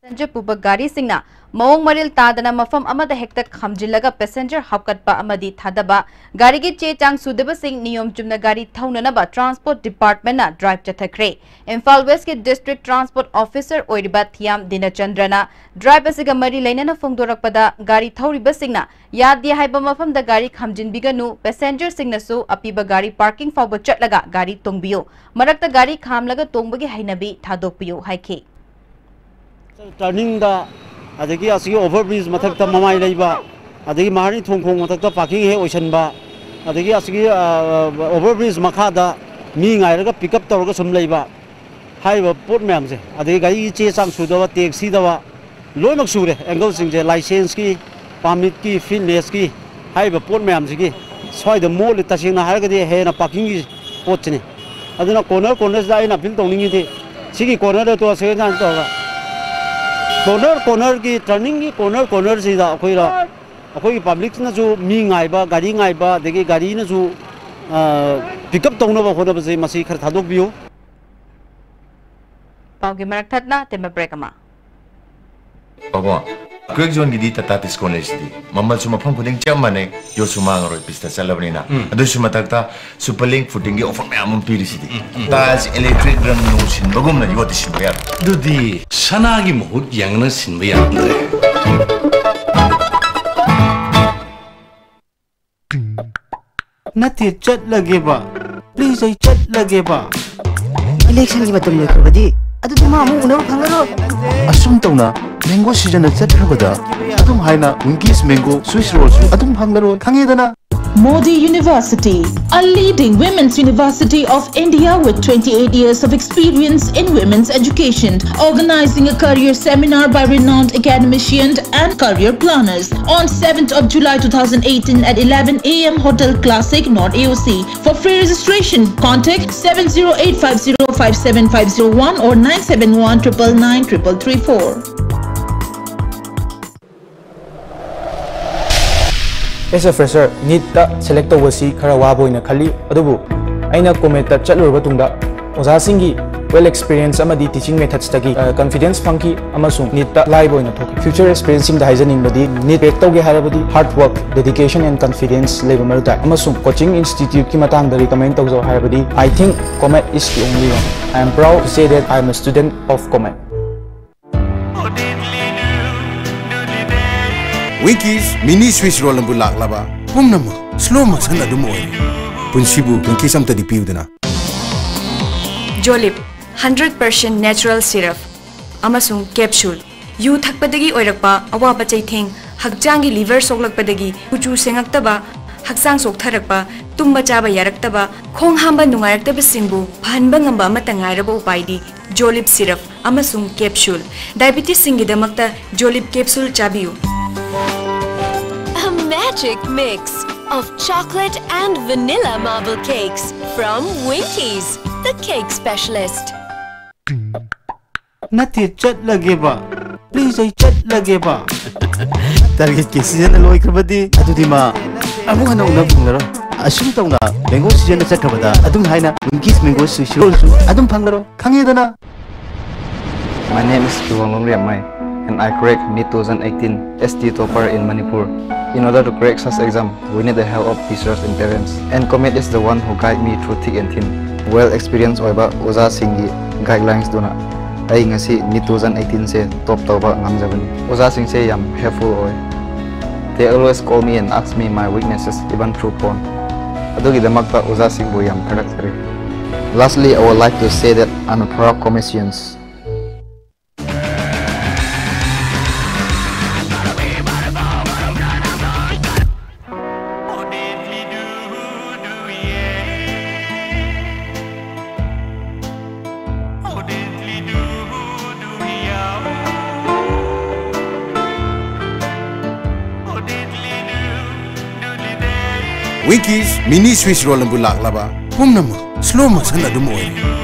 Passenger ꯄꯨꯕ ꯒꯥꯔꯤꯁꯤꯡꯅ ꯃꯑꯣꯡ ꯃꯔꯤꯜ ꯇꯥꯗꯅ ꯃꯐꯝ ꯑꯃꯗ ꯍꯦꯛꯇ ꯈꯥꯝꯖꯤꯜꯂꯒ passenger ꯍꯥꯞꯀꯠꯄ ꯑꯃꯗꯤ ꯊꯥꯗꯕ, ꯒꯥꯔꯤꯒꯤ ꯆꯦ ꯆꯥꯡ ꯁꯨꯗꯕꯁꯤꯡ ꯅꯤꯌꯣꯝ ꯆꯨꯝꯅ ꯒꯥꯔꯤ ꯊꯧꯅꯅꯕ transport departmentꯅ drive ꯆꯠꯊꯈ꯭ꯔꯦ꯫ Imphal Westꯀꯤ district transport officer ꯑꯣꯏꯔꯤꯕ ꯊꯤꯌꯥꯝ ꯗꯤꯅꯆꯟꯗ꯭ꯔꯅ drive ꯑꯁꯤꯒ ꯃꯔꯤ ꯂꯩꯅꯅ ꯐꯣꯡꯗꯣꯔꯛꯄꯗ, ꯒꯥꯔꯤ ꯊꯧꯔꯤꯕꯁꯤꯡꯅ ꯌꯥꯗꯦ ꯍꯥꯏꯕ ꯃꯐꯝꯗ ꯒꯥꯔꯤ ꯈꯥꯝꯖꯤꯟꯕꯤꯒꯅꯨ, passengerꯁꯤꯡꯅꯁꯨ ꯑꯄꯤꯕ ꯒꯥꯔꯤ parking ꯐꯥꯎꯕ ꯆꯠꯂꯒ ꯒꯥꯔꯤ ꯇꯣꯡꯕꯤꯌꯨ, ꯃꯔꯛꯇ ꯒꯥꯔꯤ ꯈꯥꯝꯂꯒ ꯇꯣꯡꯕꯒꯤ ꯍꯩꯅꯕꯤ ꯊꯥꯗꯣꯛꯄꯤꯌꯨ ꯍꯥꯏꯈꯤ꯫ Turningꯗ, ꯑꯗꯒꯤ ꯑꯁꯤꯒꯤ over bridge ꯃꯊꯛꯇ ꯃꯃꯥꯏ ꯂꯩꯕ, ꯑꯗꯒꯤ ꯃꯍꯥꯔꯅꯤ ꯊꯣꯡꯈꯣꯡ ꯃꯊꯛꯇ parking ꯍꯦꯛ ꯑꯣꯏꯁꯟꯕ, ꯑꯗꯒꯤ ꯑꯁꯤꯒꯤ, ꯑ, over bridge ꯃꯈꯥꯗ ꯃꯤ ꯉꯥꯏꯔꯒ pick up ꯇꯧꯔꯒ ꯁꯨꯝ ꯂꯩꯕ, ꯍꯥꯏꯔꯤꯕ ꯄꯣꯠ ꯃꯌꯥꯝꯁꯦ, ꯑꯗꯒꯤ ꯒꯥꯔꯤꯒꯤ ꯆꯦ ꯆꯥꯡ ꯁꯨꯗꯕ, tax ꯊꯤꯗꯕ, ꯂꯣꯏꯅꯃꯛ ꯁꯨꯔꯦ angleꯁꯤꯡꯁꯦ, licenceꯀꯤ, permitꯀꯤ, fitnesski, ꯍꯥꯏꯔꯤꯕ ꯄꯣꯠ ꯃꯌꯥꯝꯁꯤꯒꯤ ꯁ꯭ꯋꯥꯏꯗ ꯃꯣꯠꯂꯤ꯫ ꯇꯁꯦꯡꯅ ꯍꯥꯏꯔꯒꯗꯤ ꯍꯦꯟꯅ parkingꯒꯤ ꯄꯣꯠꯁꯤꯅꯤ꯫ ꯑꯗꯨꯅ corner cornerꯁꯤꯗ ꯑꯩꯅ appeal ꯇꯧꯅꯤꯡꯉꯤꯗꯤ, ꯁꯤꯒꯤ ꯀꯣꯔꯅꯔꯗ ꯇꯣ ꯑꯁꯣꯏ ꯑꯉꯥꯝ ꯇꯧꯔꯒ ꯀꯣꯔꯅꯔ ꯀꯣꯔꯅꯔꯒꯤ ꯇꯔꯅꯤꯡꯒꯤ ꯀꯣꯔꯅꯔ ꯀꯣꯔꯅꯔꯁꯤꯗ ꯑꯩꯈꯣꯏꯅ ꯑꯩꯈꯣꯏꯒꯤ ꯄꯕ꯭ꯂꯤꯛꯅꯁꯨ ꯃꯤ ꯉꯥꯏꯕ, ꯒꯥꯔꯤ ꯉꯥꯏꯕ, ꯑꯗꯒꯤ ꯒꯥꯔꯤꯅꯁꯨ ꯄꯤꯛ ꯑꯞ ꯇꯧꯅꯕ ꯍꯣꯠꯅꯕꯁꯦ ꯃꯁꯤ ꯈꯔ ꯊꯥꯗꯣꯛꯄꯤꯌꯨ꯫ ꯄꯥꯎꯒꯤ ꯃꯔꯛ ꯊꯠꯅ ꯇꯦꯟꯕ ꯕ꯭ꯔꯦꯛ ꯑꯃ꯫ ꯕꯥꯕꯣ, ꯀ꯭ꯋꯦꯛ ꯖꯣꯟꯒꯤꯗꯤ ꯇꯥꯇꯥ ꯗꯤꯁꯀꯣꯟ ꯂꯩꯁꯤꯗꯤ꯫ ꯃꯃꯜꯁꯨ ꯃꯐꯝ ꯈꯨꯗꯤꯡ ꯆꯞ ꯃꯥꯟꯅꯩ, ꯌꯣꯠꯁꯨ ꯃꯥꯡꯉꯔꯣꯏ, ꯄꯤꯁꯇ ꯆꯠꯂꯕꯅꯤꯅ꯫ ꯑꯗꯨꯁꯨ ꯃꯊꯛꯇ ꯁꯨꯄꯔ ꯂꯤꯡ ꯐꯨꯇꯤꯡꯒꯤ ꯑꯣꯐꯔ ꯃꯌꯥꯝ ꯑꯃ ꯄꯤꯔꯤꯁꯤꯗꯤ꯫ ꯇꯥꯏꯜꯁ ꯏꯂꯦꯛꯇ꯭ꯔꯤꯛ ꯔꯪ ꯅꯨꯡ ꯁꯤꯟꯕꯒꯨꯝꯅ ꯌꯣꯠꯇꯤ ꯁꯤꯟꯕ ꯌꯥꯔꯣꯏ꯫ ꯑꯗꯨꯗꯤ ꯁꯅꯥꯒꯤ ꯃꯍꯨꯠ ꯌꯥꯡꯅ ꯁꯤꯟꯕ ꯌꯥꯔꯝꯗ꯭ꯔꯦ꯫ ꯅꯠꯇꯦ, ꯆꯠꯂꯒꯦꯕ꯫ ꯄ꯭ꯂꯤꯖ, ꯑꯩ ꯆꯠꯂꯒꯦꯕ꯫ ꯏꯂꯦꯛꯁꯟꯒꯤ ꯃꯇꯝ ꯂꯣꯏꯈ꯭ꯔꯕꯗꯤ ꯑꯗꯨꯗꯤ ꯃꯥ ꯑꯃꯨꯛ ꯎꯅꯕ ꯐꯪꯉꯔꯣꯏ꯫ ꯑꯁꯨꯝ ꯇꯧꯅ ꯃꯦꯡꯒꯣ ꯁꯤꯖꯟꯅ ꯆꯠꯈ꯭ꯔꯕꯗ ꯑꯗꯨꯝ ꯍꯥꯏꯅ ꯋꯤꯡꯀꯤꯁ ꯃꯦꯡꯒꯣ ꯁ꯭ꯋꯤꯁ ꯔꯣꯜꯁꯨ ꯑꯗꯨꯝ ꯐꯪꯂꯔꯣꯏ, ꯈꯪꯉꯦꯗꯅ? Modi University, a leading women's university of India with twenty-eight years of experience in women's education, organizing a career seminar by renowned academicians and career planners on seventh of July two thousand eighteen at eleven a m Hotel Classic, North A O C. For free registration, contact seven zero eight five zero five seven five zero one or nine seven one triple nine triple three four. S A fresher, ꯅꯤꯠꯇ select ꯇꯧꯕꯁꯤ ꯈꯔ ꯋꯥꯕ ꯑꯣꯏꯅ ꯈꯜꯂꯤ, ꯑꯗꯨꯕꯨ ꯑꯩꯅ ꯀꯣꯃꯦꯠꯇ ꯆꯠꯂꯨꯔꯕ ꯇꯨꯡꯗ ꯑꯣꯖꯥꯁꯤꯡꯒꯤ well experience ꯑꯃꯗꯤ ꯇꯤꯆꯤꯡ ꯃꯦꯊꯠꯁꯇꯒꯤ ꯀꯟꯐꯤꯗꯦꯟꯁ ꯐꯪꯈꯤ ꯑꯃꯁꯨꯡ ꯅꯤꯠꯇ ꯂꯥꯏꯕ ꯑꯣꯏꯅ ꯊꯣꯛꯈꯤ꯫ ꯐ꯭ꯌꯨꯆꯔ ꯑꯦꯁꯄꯤꯔꯦꯟꯁꯁꯤꯡꯗ ꯍꯥꯏꯖꯅꯤꯡꯕꯗꯤ ꯅꯤꯠ ꯀ꯭ꯔꯦꯛ ꯇꯧꯒꯦ ꯍꯥꯏꯔꯕꯗꯤ ꯍꯥꯔꯗ ꯋꯥꯔꯛ, ꯗꯦꯗꯤꯀꯦꯁꯟ ꯑꯦꯟ ꯀꯟꯐꯤꯗꯦꯟꯁ ꯂꯩꯕ ꯃꯔꯨ ꯇꯥꯏ ꯑꯃꯁꯨꯡ ꯀꯣꯆꯤꯡ ꯏꯟꯁꯇꯤꯇ꯭ꯌꯨꯠꯀꯤ ꯃꯇꯥꯡꯗ ꯔꯤꯀꯃꯦꯟ ꯇꯧꯖꯧ ꯍꯥꯏꯔꯕꯗꯤ I think Comet is the only one. I am proud to say that I am a student of Comet. Winkies mini swiss roll ꯑꯃꯕꯨ ꯂꯥꯛꯂꯕ ꯄꯨꯝꯅꯃꯛ ꯁ꯭ꯂꯣ ꯃꯣꯁꯟ ꯑꯗꯨꯝ ꯑꯣꯏꯔꯦ꯫ ꯄꯨꯟꯁꯤꯕꯨ ꯋꯤꯡꯀꯤꯁ ꯑꯝꯇꯗꯤ ꯄꯤꯌꯨꯗꯅ꯫ ꯖꯣꯂꯤꯞ ꯍꯟꯗ꯭ꯔꯦꯠ ꯄꯔꯁꯦꯟ ꯅꯦꯆꯔꯦꯜ ꯁꯤꯔꯞ ꯑꯃꯁꯨꯡ ꯀꯦꯞꯁꯨꯜ꯫ ꯌꯨ ꯊꯛꯄꯗꯒꯤ ꯑꯣꯏꯔꯛꯄ ꯑꯋꯥꯕ ꯆꯩꯊꯦꯡ, ꯍꯛꯆꯥꯡꯒꯤ ꯂꯤꯚꯔ ꯁꯣꯛꯂꯛꯄꯗꯒꯤ ꯀꯨꯆꯨ ꯁꯦꯡꯉꯛꯇꯕ, ꯍꯛꯆꯥꯡ ꯁꯣꯛꯊꯔꯛꯄ, ꯇꯨꯝꯕ ꯆꯥꯕ ꯌꯥꯔꯛꯇꯕ, ꯈꯣꯡ ꯍꯥꯝꯕ ꯅꯨꯡꯉꯥꯏꯔꯛꯇꯕꯁꯤꯡꯕꯨ ꯐꯍꯟꯕ ꯉꯝꯕ ꯑꯃꯠꯇ ꯉꯥꯏꯔꯕ ꯎꯄꯥꯏꯗꯤ ꯖꯣꯂꯤꯞ ꯁꯤꯔꯞ ꯑꯃꯁꯨꯡ ꯀꯦꯞꯁꯨꯜ꯫ ꯗꯥꯏꯕꯤꯇꯤꯁꯁꯤꯡꯒꯤꯗꯃꯛꯇ ꯖꯣꯂꯤꯞ ꯀꯦꯞꯁꯨꯜ ꯆꯥꯕꯤꯌꯨ꯫ A magic mix of chocolate and vanilla marble cakes from Winkies, the cake specialist. ꯅꯠꯇꯦ, ꯆꯠꯂꯒꯦꯕ꯫ Please, ꯑꯩ ꯆꯠꯂꯒꯦꯕ꯫ Target ꯀꯤ season ꯂꯣꯏꯈ꯭ꯔꯕꯗꯤ ꯑꯗꯨꯗꯤ ꯃꯥ ꯑꯃꯨꯛ ꯍꯟꯅ ꯎꯅꯕ ꯐꯪꯂꯔꯣꯏ꯫ ꯑꯁꯨꯝ ꯇꯧꯅ mango season ꯆꯠꯈ꯭ꯔꯕꯗ ꯑꯗꯨꯝ ꯍꯥꯏꯅ Winkies Mango Swiss Roll ꯁꯨ ꯑꯗꯨꯝ ꯐꯪꯂꯔꯣꯏ꯫ ꯈꯪꯉꯦꯗꯅ? My name is Kiwang Longriamai, and I cracked NEET two thousand eighteen S T topper in Manipur. In order to crack such exam, we need the help of teachers and parents. And Comet is the one who guide me through thick and thin. Well experienced ꯑꯣꯏꯕ ꯑꯣꯖꯥꯁꯤꯡꯒꯤ guidelines ꯗꯨꯅ ꯑꯩ ꯉꯁꯤ NEET two thousand eighteen ꯁꯦ top ꯇꯧꯕ ꯉꯝꯖꯕꯅꯤ꯫ ꯑꯣꯖꯥꯁꯤꯡꯁꯦ ꯌꯥꯝ helpful ꯑꯣꯏ꯫ They always call me and ask me my weaknesses, even through phone. ꯑꯗꯨꯒꯤꯗꯃꯛꯇ ꯑꯣꯖꯥꯁꯤꯡꯕꯨ ꯌꯥꯝ ꯊꯥꯒꯠꯆꯔꯤ꯫ Lastly, I would like to say that I'm a proud Cometians. Winkies Mini Swiss Roll ꯅꯕꯨ ꯂꯥꯛꯂꯕ? ꯄꯨꯝꯅꯃꯛ slow motion ꯑꯗꯨꯝ ꯑꯣꯏꯔꯦ꯫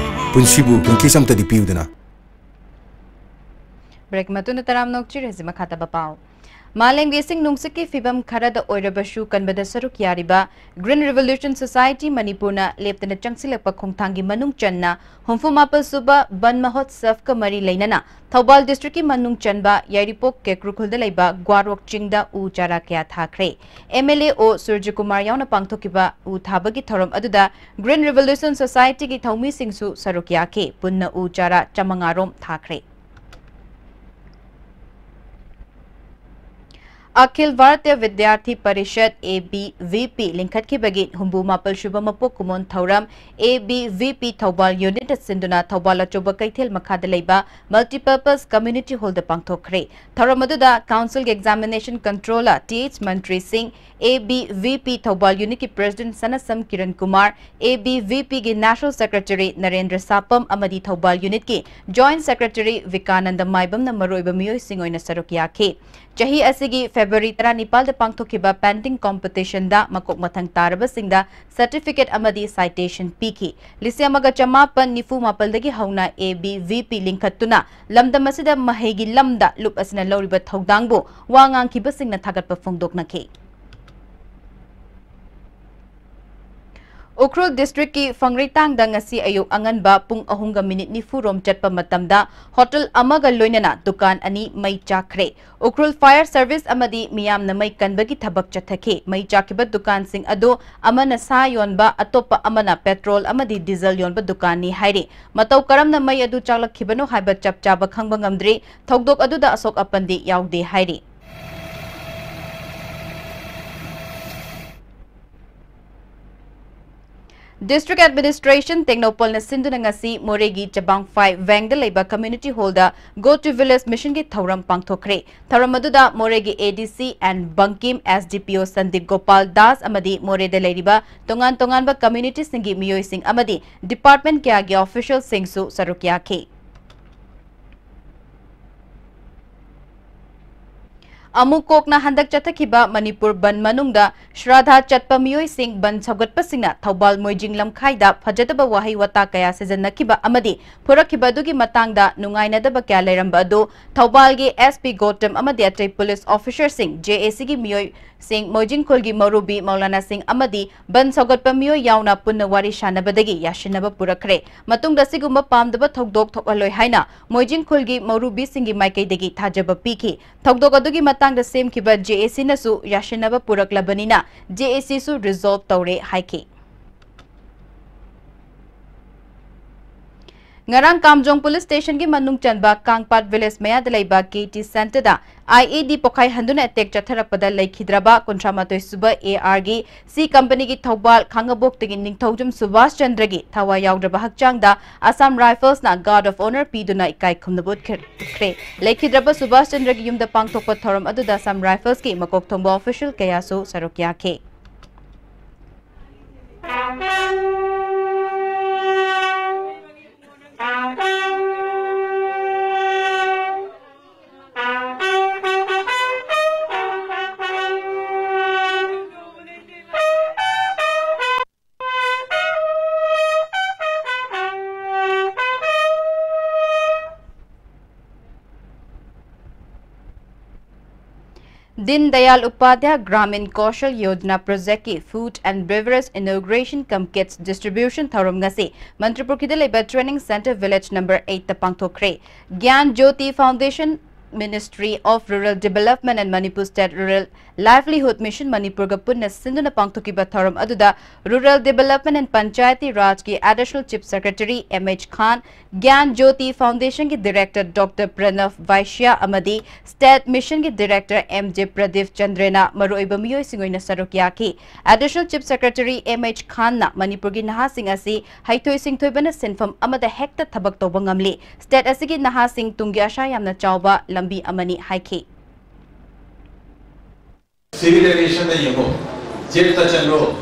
ꯄꯨꯟꯁꯤꯕꯨ Winkies ꯑꯝꯇꯗꯤ ꯄꯤꯌꯨꯗꯅ꯫ Break ꯃꯇꯨꯡꯗ ꯇꯔꯥꯝꯅ ꯑꯣꯛꯆꯔꯤ꯫ ꯍꯧꯖꯤꯛ ꯃꯈꯥ ꯇꯥꯕ ꯄꯥꯎ꯫ ꯃꯥꯂꯦꯝꯒꯤ ꯏꯁꯤꯡ ꯅꯨꯡꯁꯤꯠꯀꯤ ꯐꯤꯕꯝ ꯈꯔꯗ ꯑꯣꯏꯔꯕꯁꯨ ꯀꯟꯕꯗ ꯁꯔꯨꯛ ꯌꯥꯔꯤꯕ Green Revolution Society ꯃꯅꯤꯄꯨꯔꯅ ꯂꯦꯞꯇꯅ ꯆꯪꯁꯤꯜꯂꯛꯄ ꯈꯣꯡꯊꯥꯡꯒꯤ ꯃꯅꯨꯡ ꯆꯟꯅ ꯍꯨꯝꯐꯨ ꯃꯥꯄꯜ ꯁꯨꯕ ꯕꯟ ꯃꯍꯣꯠꯁꯕꯀ ꯃꯔꯤ ꯂꯩꯅꯅ ꯊꯧꯕꯥꯜ district ꯀꯤ ꯃꯅꯨꯡ ꯆꯟꯕ ꯌꯥꯏꯔꯤꯄꯣꯛ ꯀꯦꯀ꯭ꯔꯨꯈꯨꯜꯗ ꯂꯩꯕ ꯒ꯭ꯋꯥꯔꯣꯛ ꯆꯤꯡꯗ ꯎ ꯆꯥꯔꯥ ꯀꯌꯥ ꯊꯥꯈ꯭ꯔꯦ꯫ M L A ꯑꯣ ꯁꯨꯔꯖꯀꯨꯃꯥꯔ ꯌꯥꯎꯅ ꯄꯥꯡꯊꯣꯛꯈꯤꯕ ꯎ ꯊꯥꯕꯒꯤ ꯊꯧꯔꯝ ꯑꯗꯨꯗ Green Revolution Society ꯒꯤ ꯊꯧꯃꯤꯁꯤꯡꯁꯨ ꯁꯔꯨꯛ ꯌꯥꯈꯤ꯫ ꯄꯨꯟꯅ ꯎ ꯆꯥꯔꯥ ꯆꯥꯃꯉꯥ ꯔꯣꯝ ꯊꯥꯈ꯭ꯔꯦ꯫ ꯑꯈꯤꯜ Bharatiya ꯚꯤꯗ꯭ꯌꯥꯔꯊꯤ parishad, A B V P, ꯂꯤꯡꯈꯠꯈꯤꯕꯒꯤ ꯍꯨꯝꯐꯨ ꯃꯥꯄꯜ ꯁꯨꯕ ꯃꯄꯣꯛ ꯀꯨꯝꯑꯣꯟ ꯊꯧꯔꯝ A B V P Thoubal unit ꯁꯤꯟꯗꯨꯅ ꯊꯧꯕꯥꯜ ꯑꯆꯧꯕ ꯀꯩꯊꯦꯜ ꯃꯈꯥꯗ ꯂꯩꯕ Multipurpose Community Hall ꯗ ꯄꯥꯡꯊꯣꯛꯈ꯭ꯔꯦ꯫ ꯊꯧꯔꯝ ꯑꯗꯨꯗ council ꯒꯤ examination controller Th ꯃꯟꯇ꯭ꯔꯤ ꯁꯤꯡ, A B V P Thoubal unit ꯀꯤ president ꯁꯅꯁꯝ Kiran Kumar, A B V P ꯒꯤ national secretary ꯅꯔꯦꯟꯗ꯭ꯔ ꯁꯥꯄꯝ ꯑꯃꯗꯤ ꯊꯧꯕꯥꯜ unit ꯀꯤ joint secretary ꯕꯤꯀꯥꯅꯟꯗ ꯃꯥꯏꯕꯝꯅ ꯃꯔꯨꯑꯣꯏꯕ ꯃꯤꯑꯣꯏꯁꯤꯡ ꯑꯣꯏꯅ ꯁꯔꯨꯛ ꯌꯥꯈꯤ꯫ ꯆꯍꯤ ꯑꯁꯤꯒꯤ ꯐꯦꯕ꯭ꯔꯨꯋꯥꯔꯤ ꯇꯔꯥꯅꯤꯄꯥꯜꯗ ꯄꯥꯡꯊꯣꯛꯈꯤꯕ painting competitionꯗ ꯃꯀꯣꯛ ꯃꯊꯪ ꯇꯥꯔꯕꯁꯤꯡꯗ certificate ꯑꯃꯗꯤ citation ꯄꯤꯈꯤ꯫ ꯂꯤꯁꯤꯡ ꯑꯃꯒ ꯆꯃꯥꯄꯟ ꯅꯤꯐꯨ ꯃꯥꯄꯜꯗꯒꯤ ꯍꯧꯅ A B V P ꯂꯤꯡꯈꯠꯇꯨꯅ ꯂꯝꯗꯝ ꯑꯁꯤꯗ ꯃꯍꯩꯒꯤ ꯂꯝꯗ ꯂꯨꯞ ꯑꯁꯤꯅ ꯂꯧꯔꯤꯕ ꯊꯧꯗꯥꯡꯕꯨ ꯋꯥ ꯉꯥꯡꯈꯤꯕꯁꯤꯡꯅ ꯊꯥꯒꯠꯄ ꯐꯣꯡꯗꯣꯛꯅꯈꯤ꯫ ꯎꯈ꯭ꯔꯨꯜ districtꯀꯤ ꯐꯪꯔꯩꯇꯥꯡꯗ ꯉꯁꯤ ꯑꯌꯨꯛ ꯑꯉꯟꯕ ꯄꯨꯡ ꯑꯍꯨꯝꯒ ꯃꯤꯅꯤꯠ ꯅꯤꯐꯨ ꯔꯣꯝ ꯆꯠꯄ ꯃꯇꯝꯗ ꯍꯣꯇꯦꯜ ꯑꯃꯒ ꯂꯣꯏꯅꯅ ꯗꯨꯀꯥꯟ ꯑꯅꯤ ꯃꯩ ꯆꯥꯛꯈ꯭ꯔꯦ꯫ ꯎꯈ꯭ꯔꯨꯜ fire service ꯑꯃꯗꯤ ꯃꯤꯌꯥꯝꯅ ꯃꯩ ꯀꯟꯕꯒꯤ ꯊꯕꯛ ꯆꯠꯊꯈꯤ꯫ ꯃꯩ ꯆꯥꯛꯈꯤꯕ ꯗꯨꯀꯥꯟꯁꯤꯡ ꯑꯗꯨ ꯑꯃꯅ ꯁꯥ ꯌꯣꯟꯕ, ꯑꯇꯣꯞꯄ ꯑꯃꯅ petrol ꯑꯃꯗꯤ diesel ꯌꯣꯟꯕ ꯗꯨꯀꯥꯟꯅꯤ ꯍꯥꯏꯔꯤ꯫ ꯃꯇꯧ ꯀꯔꯝꯅ ꯃꯩ ꯑꯗꯨ ꯆꯥꯛꯂꯛꯈꯤꯕꯅꯣ ꯍꯥꯏꯕ ꯆꯞ ꯆꯥꯕ ꯈꯪꯕ ꯉꯝꯗ꯭ꯔꯤ꯫ ꯊꯧꯗꯣꯛ ꯑꯗꯨꯗ ꯑꯁꯣꯛ ꯑꯄꯟꯗꯤ ꯌꯥꯎꯗꯦ ꯍꯥꯏꯔꯤ꯫ District Administration ꯇꯦꯡꯅꯧꯄꯜꯅ ꯁꯤꯟꯗꯨꯅ ꯉꯁꯤ ꯃꯣꯔꯦꯒꯤ ꯆꯕꯥꯡꯐꯥꯏ ꯋꯦꯡꯗ ꯂꯩꯕ community hallꯗ Go to Village Missionꯒꯤ ꯊꯧꯔꯝ ꯄꯥꯡꯊꯣꯛꯈ꯭ꯔꯦ꯫ ꯊꯧꯔꯝ ꯑꯗꯨꯗ ꯃꯣꯔꯦꯒꯤ A D C and Bangkim S D P O Sandeep Gopal Das ꯑꯃꯗꯤ ꯃꯣꯔꯦꯗ ꯂꯩꯔꯤꯕ ꯇꯣꯉꯥꯟ ꯇꯣꯉꯥꯟꯕ communityꯁꯤꯡꯒꯤ ꯃꯤꯑꯣꯏꯁꯤꯡ ꯑꯃꯗꯤ department ꯀꯌꯥꯒꯤ officialꯁꯤꯡꯁꯨ ꯁꯔꯨꯛ ꯌꯥꯈꯤ꯫ ꯑꯃꯨꯛ ꯀꯣꯛꯅ ꯍꯟꯗꯛ ꯆꯠꯊꯈꯤꯕ ꯃꯅꯤꯄꯨꯔ ꯕꯟ ꯃꯅꯨꯡꯗ ꯁ꯭ꯔꯥꯙꯥ ꯆꯠꯄ ꯃꯤꯑꯣꯏꯁꯤꯡ ꯕꯟ ꯁꯧꯒꯠꯄꯁꯤꯡꯅ ꯊꯧꯕꯥꯜ ꯃꯣꯏꯖꯤꯡ ꯂꯝꯈꯥꯏꯗ ꯐꯖꯗꯕ ꯋꯥꯍꯩ ꯋꯥꯇꯥ ꯀꯌꯥ ꯁꯤꯖꯤꯟꯅꯈꯤꯕ ꯑꯃꯗꯤ ꯐꯨꯔꯛꯈꯤꯕ ꯑꯗꯨꯒꯤ ꯃꯇꯥꯡꯗ ꯅꯨꯡꯉꯥꯏꯅꯗꯕ ꯀꯌꯥ ꯂꯩꯔꯝꯕ ꯑꯗꯨ ꯊꯧꯕꯥꯜꯒꯤ S P ꯒꯣꯇꯝ ꯑꯃꯗꯤ ꯑꯇꯩ police officerꯁꯤꯡ, J A Cꯒꯤ ꯃꯤꯑꯣꯏꯁꯤꯡ, ꯃꯣꯏꯖꯤꯡ ꯈꯨꯜꯒꯤ ꯃꯧꯔꯨꯕꯤ ꯃꯧꯂꯥꯅꯥꯁꯤꯡ ꯑꯃꯗꯤ ꯕꯟ ꯁꯧꯒꯠꯄ ꯃꯤꯑꯣꯏ ꯌꯥꯎꯅ ꯄꯨꯟꯅ ꯋꯥꯔꯤ ꯁꯥꯟꯅꯕꯗꯒꯤ ꯌꯥꯁꯤꯟꯅꯕ ꯄꯨꯔꯛꯈ꯭ꯔꯦ꯫ ꯃꯇꯨꯡꯗ ꯑꯁꯤꯒꯨꯝꯕ ꯄꯥꯝꯗꯕ ꯊꯧꯗꯣꯛ ꯊꯣꯛꯍꯜꯂꯣꯏ ꯍꯥꯏꯅ ꯃꯣꯏꯖꯤꯡ ꯈꯨꯜꯒꯤ ꯃꯧꯔꯨꯕꯤꯁꯤꯡꯒꯤ ꯃꯥꯏꯀꯩꯗꯒꯤ ꯊꯥꯖꯕ ꯄꯤꯈꯤ꯫ ꯊꯧꯗꯣꯛ ꯑꯗꯨꯒꯤ ꯃꯇꯥꯡꯗ ꯁꯦꯝꯈꯤꯕ J A Cꯅꯁꯨ ꯌꯥꯁꯤꯟꯅꯕ ꯄꯨꯔꯛꯂꯕꯅꯤꯅ J A Cꯁꯨ resolve ꯇꯧꯔꯦ ꯍꯥꯏꯈꯤ꯫ ꯉꯔꯥꯡ ꯀꯥꯝꯖꯣꯡ police stationꯒꯤ ꯃꯅꯨꯡ ꯆꯟꯕ ꯀꯥꯡꯄꯥꯠ village ꯃꯌꯥꯗ ꯂꯩꯕ K T centreꯗ I E D ꯄꯣꯈꯥꯏꯍꯟꯗꯨꯅ attack ꯆꯠꯊꯔꯛꯄꯗ ꯂꯩꯈꯤꯗ꯭ꯔꯕ ꯀꯨꯟꯊ꯭ꯔꯥ ꯃꯥꯊꯣꯏ ꯁꯨꯕ A Rꯒꯤ C companyꯒꯤ ꯊꯧꯕꯥꯜ ꯈꯥꯡꯉꯕꯣꯛꯇꯒꯤ ꯅꯤꯡꯊꯧꯖꯝ ꯁꯨꯕꯥꯁ ꯆꯟꯗ꯭ꯔꯒꯤ ꯊꯋꯥꯏ ꯌꯥꯎꯗ꯭ꯔꯕ ꯍꯛꯆꯥꯡꯗ Assam Riflesꯅ guard of honour ꯄꯤꯗꯨꯅ ꯏꯀꯥꯏ ꯈꯨꯝꯅꯕ ꯎꯠꯈ꯭ꯔꯦ꯫ ꯂꯩꯈꯤꯗ꯭ꯔꯕ ꯁꯨꯕꯥꯁ ꯆꯟꯗ꯭ꯔꯒꯤ ꯌꯨꯝꯗ ꯄꯥꯡꯊꯣꯛꯄ ꯊꯧꯔꯝ ꯑꯗꯨꯗ Assam Riflesꯀꯤ ꯃꯀꯣꯛ ꯊꯣꯡꯕ official ꯀꯌꯥꯁꯨ ꯁꯔꯨꯛ ꯌꯥꯈꯤ꯫ Deen Dayal Upadhyaya Gramin Kaushal Yojana Project ꯀꯤ Food and Beverage Inauguration cum Kits Distribution ꯊꯧꯔꯝ ꯉꯁꯤ ꯃꯟꯇ꯭ꯔꯤꯄꯨꯔꯒꯤꯗ ꯂꯩꯕ Training Center Village number eight ꯇ ꯄꯥꯡꯊꯣꯛꯈ꯭ꯔꯦ꯫ Gyan Jyoti Foundation, Ministry of Rural Development and Manipur State Rural Livelihood Mission ꯃꯅꯤꯄꯨꯔꯒ ꯄꯨꯟꯅ ꯁꯤꯟꯗꯨꯅ ꯄꯥꯡꯊꯣꯛꯈꯤꯕ ꯊꯧꯔꯝ ꯑꯗꯨꯗ Rural Development and Panchayati Raj ꯀꯤ Additional Chief Secretary M H Khan, Gyan Jyoti Foundation ꯒꯤ Director Doctor Pranav Vaishya ꯑꯃꯗꯤ State Mission ꯒꯤ Director M J Pradeep Chandra ꯅ ꯃꯔꯨꯑꯣꯏꯕ ꯃꯤꯑꯣꯏꯁꯤꯡ ꯑꯣꯏꯅ ꯁꯔꯨꯛ ꯌꯥꯈꯤ꯫ Additional Chief Secretary M H Khan ꯅ ꯃꯅꯤꯄꯨꯔꯒꯤ ꯅꯍꯥꯁꯤꯡ ꯑꯁꯤ ꯍꯩꯊꯣꯏ ꯁꯤꯡꯊꯣꯏꯕꯅ ꯁꯤꯟꯐꯝ ꯑꯃꯗ ꯍꯦꯛꯇ ꯊꯕꯛ ꯇꯧꯕ ꯉꯝꯂꯤ꯫ State ꯑꯁꯤꯒꯤ ꯅꯍꯥꯁꯤꯡ ꯇꯨꯡꯒꯤ ꯑꯁꯥ ꯌꯥꯝꯅ ꯆꯥꯎꯕ ꯂꯝꯕꯤ ꯑꯃꯅꯤ ꯍꯥꯏꯈꯤ꯫ Civil aviation ꯗ ꯌꯦꯡꯉꯣ, jet ꯇ ꯆꯠꯂꯣ,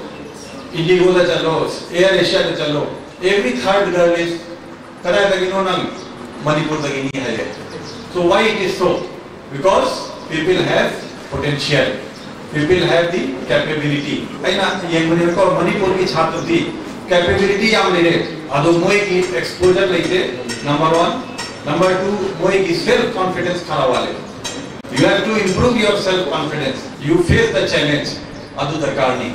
Indigo ꯗ ꯆꯠꯂꯣ, Air Asia ꯗ ꯆꯠꯂꯣ, every third girl is ꯀꯗꯥꯏꯗꯒꯤꯅꯣ ꯅꯪ? ꯃꯅꯤꯄꯨꯔꯗꯒꯤꯅꯤ ꯍꯥꯏꯌꯦ꯫ So why it is so? Because people have potential, people have the capability. ꯑꯩꯅ ꯌꯦꯡꯕꯅꯦꯕꯀꯣ, ꯃꯅꯤꯄꯨꯔꯒꯤ ꯁꯥꯇ꯭ꯔꯗꯤ capability ꯌꯥꯝ ꯂꯩꯔꯦ, ꯑꯗꯣ ꯃꯣꯏꯒꯤ exposure ꯂꯩꯇꯦ, number one꯫ Number two, ꯃꯣꯏꯒꯤ self confidence ꯈꯔ ꯋꯥꯠꯂꯦ꯫ You have to improve your self confidence. You face the challenge. ꯑꯗꯨ ꯗꯔꯀꯥꯔꯅꯤ꯫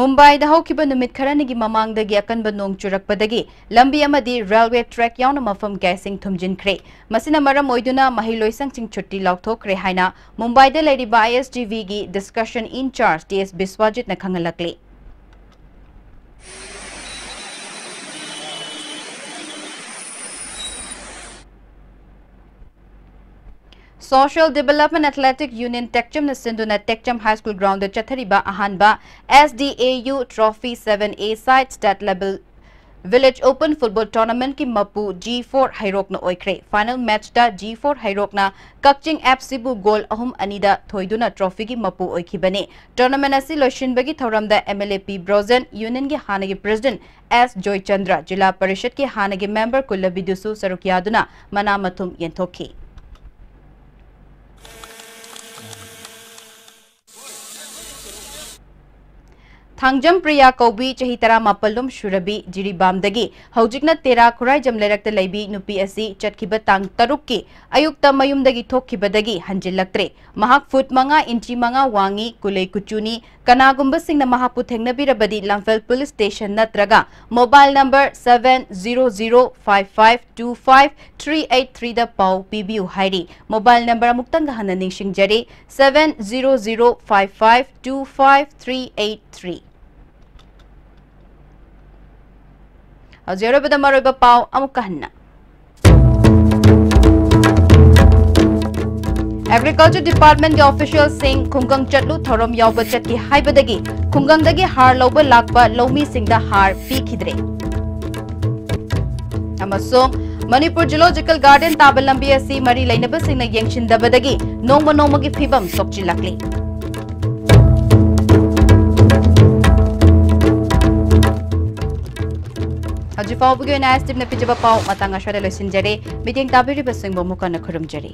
ꯃꯨꯝꯕꯥꯏꯗ ꯍꯧꯈꯤꯕ ꯅꯨꯃꯤꯠ ꯈꯔꯅꯤꯒꯤ ꯃꯃꯥꯡꯗꯒꯤ ꯑꯀꯟꯕ ꯅꯣꯡ ꯆꯨꯔꯛꯄꯗꯒꯤ ꯂꯝꯕꯤ ꯑꯃꯗꯤ railway track ꯌꯥꯎꯅ ꯃꯐꯝ ꯀꯌꯥ ꯏꯁꯤꯡ ꯊꯨꯝꯖꯤꯟꯈ꯭ꯔꯦ꯫ ꯃꯁꯤꯅ ꯃꯔꯝ ꯑꯣꯏꯗꯨꯅ ꯃꯍꯩꯂꯣꯏꯁꯪꯁꯤꯡ ꯁꯨꯇꯤ ꯂꯥꯎꯊꯣꯛꯈ꯭ꯔꯦ ꯍꯥꯏꯅ ꯃꯨꯝꯕꯥꯏꯗ ꯂꯩꯔꯤꯕ I S D V ꯒꯤ Discussion in Charge T S ꯕꯤꯁ꯭ꯋꯥꯖꯤꯠꯅ ꯈꯪꯍꯜꯂꯛꯂꯤ꯫ Social Development Athletic Union ꯇꯦꯛꯆꯝꯅ ꯁꯤꯟꯗꯨꯅ ꯇꯦꯛꯆꯝ High School ground ꯗ ꯆꯠꯊꯔꯤꯕ ꯑꯍꯥꯟꯕ S D A U Trophy seven A side state level Village Open Football Tournament ꯀꯤ ꯃꯄꯨ G four ꯍꯩꯔꯣꯛꯅ ꯑꯣꯏꯈ꯭ꯔꯦ꯫ Final match ꯇ G four ꯍꯩꯔꯣꯛꯅ ꯀꯛꯆꯤꯡ F C ꯕꯨ goal ꯑꯍꯨꯝ ꯑꯅꯤꯗ ꯊꯣꯏꯗꯨꯅ trophy ꯒꯤ ꯃꯄꯨ ꯑꯣꯏꯈꯤꯕꯅꯤ꯫ Tournament ꯑꯁꯤ ꯂꯣꯏꯁꯤꯟꯕꯒꯤ ꯊꯧꯔꯝꯗ M L A P Brojen, Union ꯒꯤ ꯍꯥꯟꯅꯒꯤ President S ꯖꯣꯏꯆꯟꯗ꯭ꯔ, ꯖꯤꯂꯥ ꯄꯔꯤꯁꯠꯀꯤ ꯍꯥꯟꯅꯒꯤ member ꯀꯨꯂꯕꯤꯗꯨꯁꯨ ꯁꯔꯨꯛ ꯌꯥꯗꯨꯅ ꯃꯅꯥ ꯃꯊꯨꯝ ꯌꯦꯟꯊꯣꯛꯈꯤ꯫ ꯊꯥꯡꯖꯝ ꯄ꯭ꯔꯤꯌꯥ ꯀꯧꯕꯤ, ꯆꯍꯤ ꯇꯔꯥꯃꯥꯄꯜ ꯂꯨꯝ ꯁꯨꯔꯕꯤ, ꯖꯤꯔꯤꯕꯥꯝꯗꯒꯤ ꯍꯧꯖꯤꯛꯅ ꯇꯦꯔꯥ ꯈꯨꯔꯥꯏꯖꯝ ꯂꯩꯔꯛꯇ ꯂꯩꯕꯤ ꯅꯨꯄꯤ ꯑꯁꯤ ꯆꯠꯈꯤꯕ ꯇꯥꯡ ꯇꯔꯨꯛꯀꯤ ꯑꯌꯨꯛꯇ ꯃꯌꯨꯝꯗꯒꯤ ꯊꯣꯛꯈꯤꯕꯗꯒꯤ ꯍꯟꯖꯤꯜꯂꯛꯇ꯭ꯔꯦ꯫ ꯃꯍꯥꯛ ꯐꯨꯠ ꯃꯉꯥ ꯏꯟꯆꯤ ꯃꯉꯥ ꯋꯥꯡꯉꯤ, ꯀꯨꯂꯩ ꯀꯨꯆꯨꯅꯤ꯫ ꯀꯅꯥꯒꯨꯝꯕꯁꯤꯡꯅ ꯃꯍꯥꯛꯄꯨ ꯊꯦꯡꯅꯕꯤꯔꯕꯗꯤ ꯂꯝꯐꯦꯜ ꯄꯨꯂꯤꯁ ꯁ꯭ꯇꯦꯁꯟ ꯅꯠꯇ꯭ꯔꯒ mobile number seven zero zero five five two five three eight three ꯗ ꯄꯥꯎ ꯄꯤꯕꯤꯌꯨ ꯍꯥꯏꯔꯤ꯫ Mobile number ꯑꯃꯨꯛꯇꯪꯒ ꯍꯟꯅ ꯅꯤꯡꯁꯤꯡꯖꯔꯤ, seven zero zero five five two five three eight three꯫ ꯍꯧꯖꯤꯛ ꯑꯔꯣꯏꯕꯗ ꯃꯔꯨꯑꯣꯏꯕ ꯄꯥꯎ ꯑꯃꯨꯛꯀ ꯍꯟꯅ꯫ Agriculture Department ꯀꯤ official ꯁꯤꯡ ꯈꯨꯡꯒꯪ ꯆꯠꯂꯨ ꯊꯧꯔꯝ ꯌꯥꯎꯕ ꯆꯠꯀꯦ ꯍꯥꯏꯕꯗꯒꯤ ꯈꯨꯡꯒꯪꯗꯒꯤ ꯍꯥꯔ ꯂꯧꯕ ꯂꯥꯛꯄ ꯂꯧꯃꯤꯁꯤꯡꯗ ꯍꯥꯔ ꯄꯤꯈꯤꯗ꯭ꯔꯦ꯫ ꯑꯃꯁꯨꯡ ꯃꯅꯤꯄꯨꯔ Zoological Garden ꯇꯥꯕ ꯂꯝꯕꯤ ꯑꯁꯤ ꯃꯔꯤ ꯂꯩꯅꯕꯁꯤꯡꯅ ꯌꯦꯡꯁꯤꯟꯗꯕꯗꯒꯤ ꯅꯣꯡꯃ ꯅꯣꯡꯃꯒꯤ ꯐꯤꯕꯝ ꯁꯣꯛꯆꯤꯜꯂꯛꯂꯤ꯫ ꯍꯧꯖꯤꯛ ꯐꯥꯎꯕꯒꯤ ꯑꯣꯏꯅ ꯑꯦꯁ ꯇꯤꯚꯤꯅ ꯄꯤꯖꯕ ꯄꯥꯎ ꯃꯇꯥꯡ ꯑꯁ꯭ꯋꯥꯏꯗ ꯂꯣꯏꯁꯤꯟꯖꯔꯦ꯫ ꯃꯤꯠꯌꯦꯡ ꯇꯥꯕꯤꯔꯤꯕꯁꯤꯡꯕꯨ ꯑꯃꯨꯛ ꯍꯟꯅ ꯈꯨꯔꯨꯝꯖꯔꯤ꯫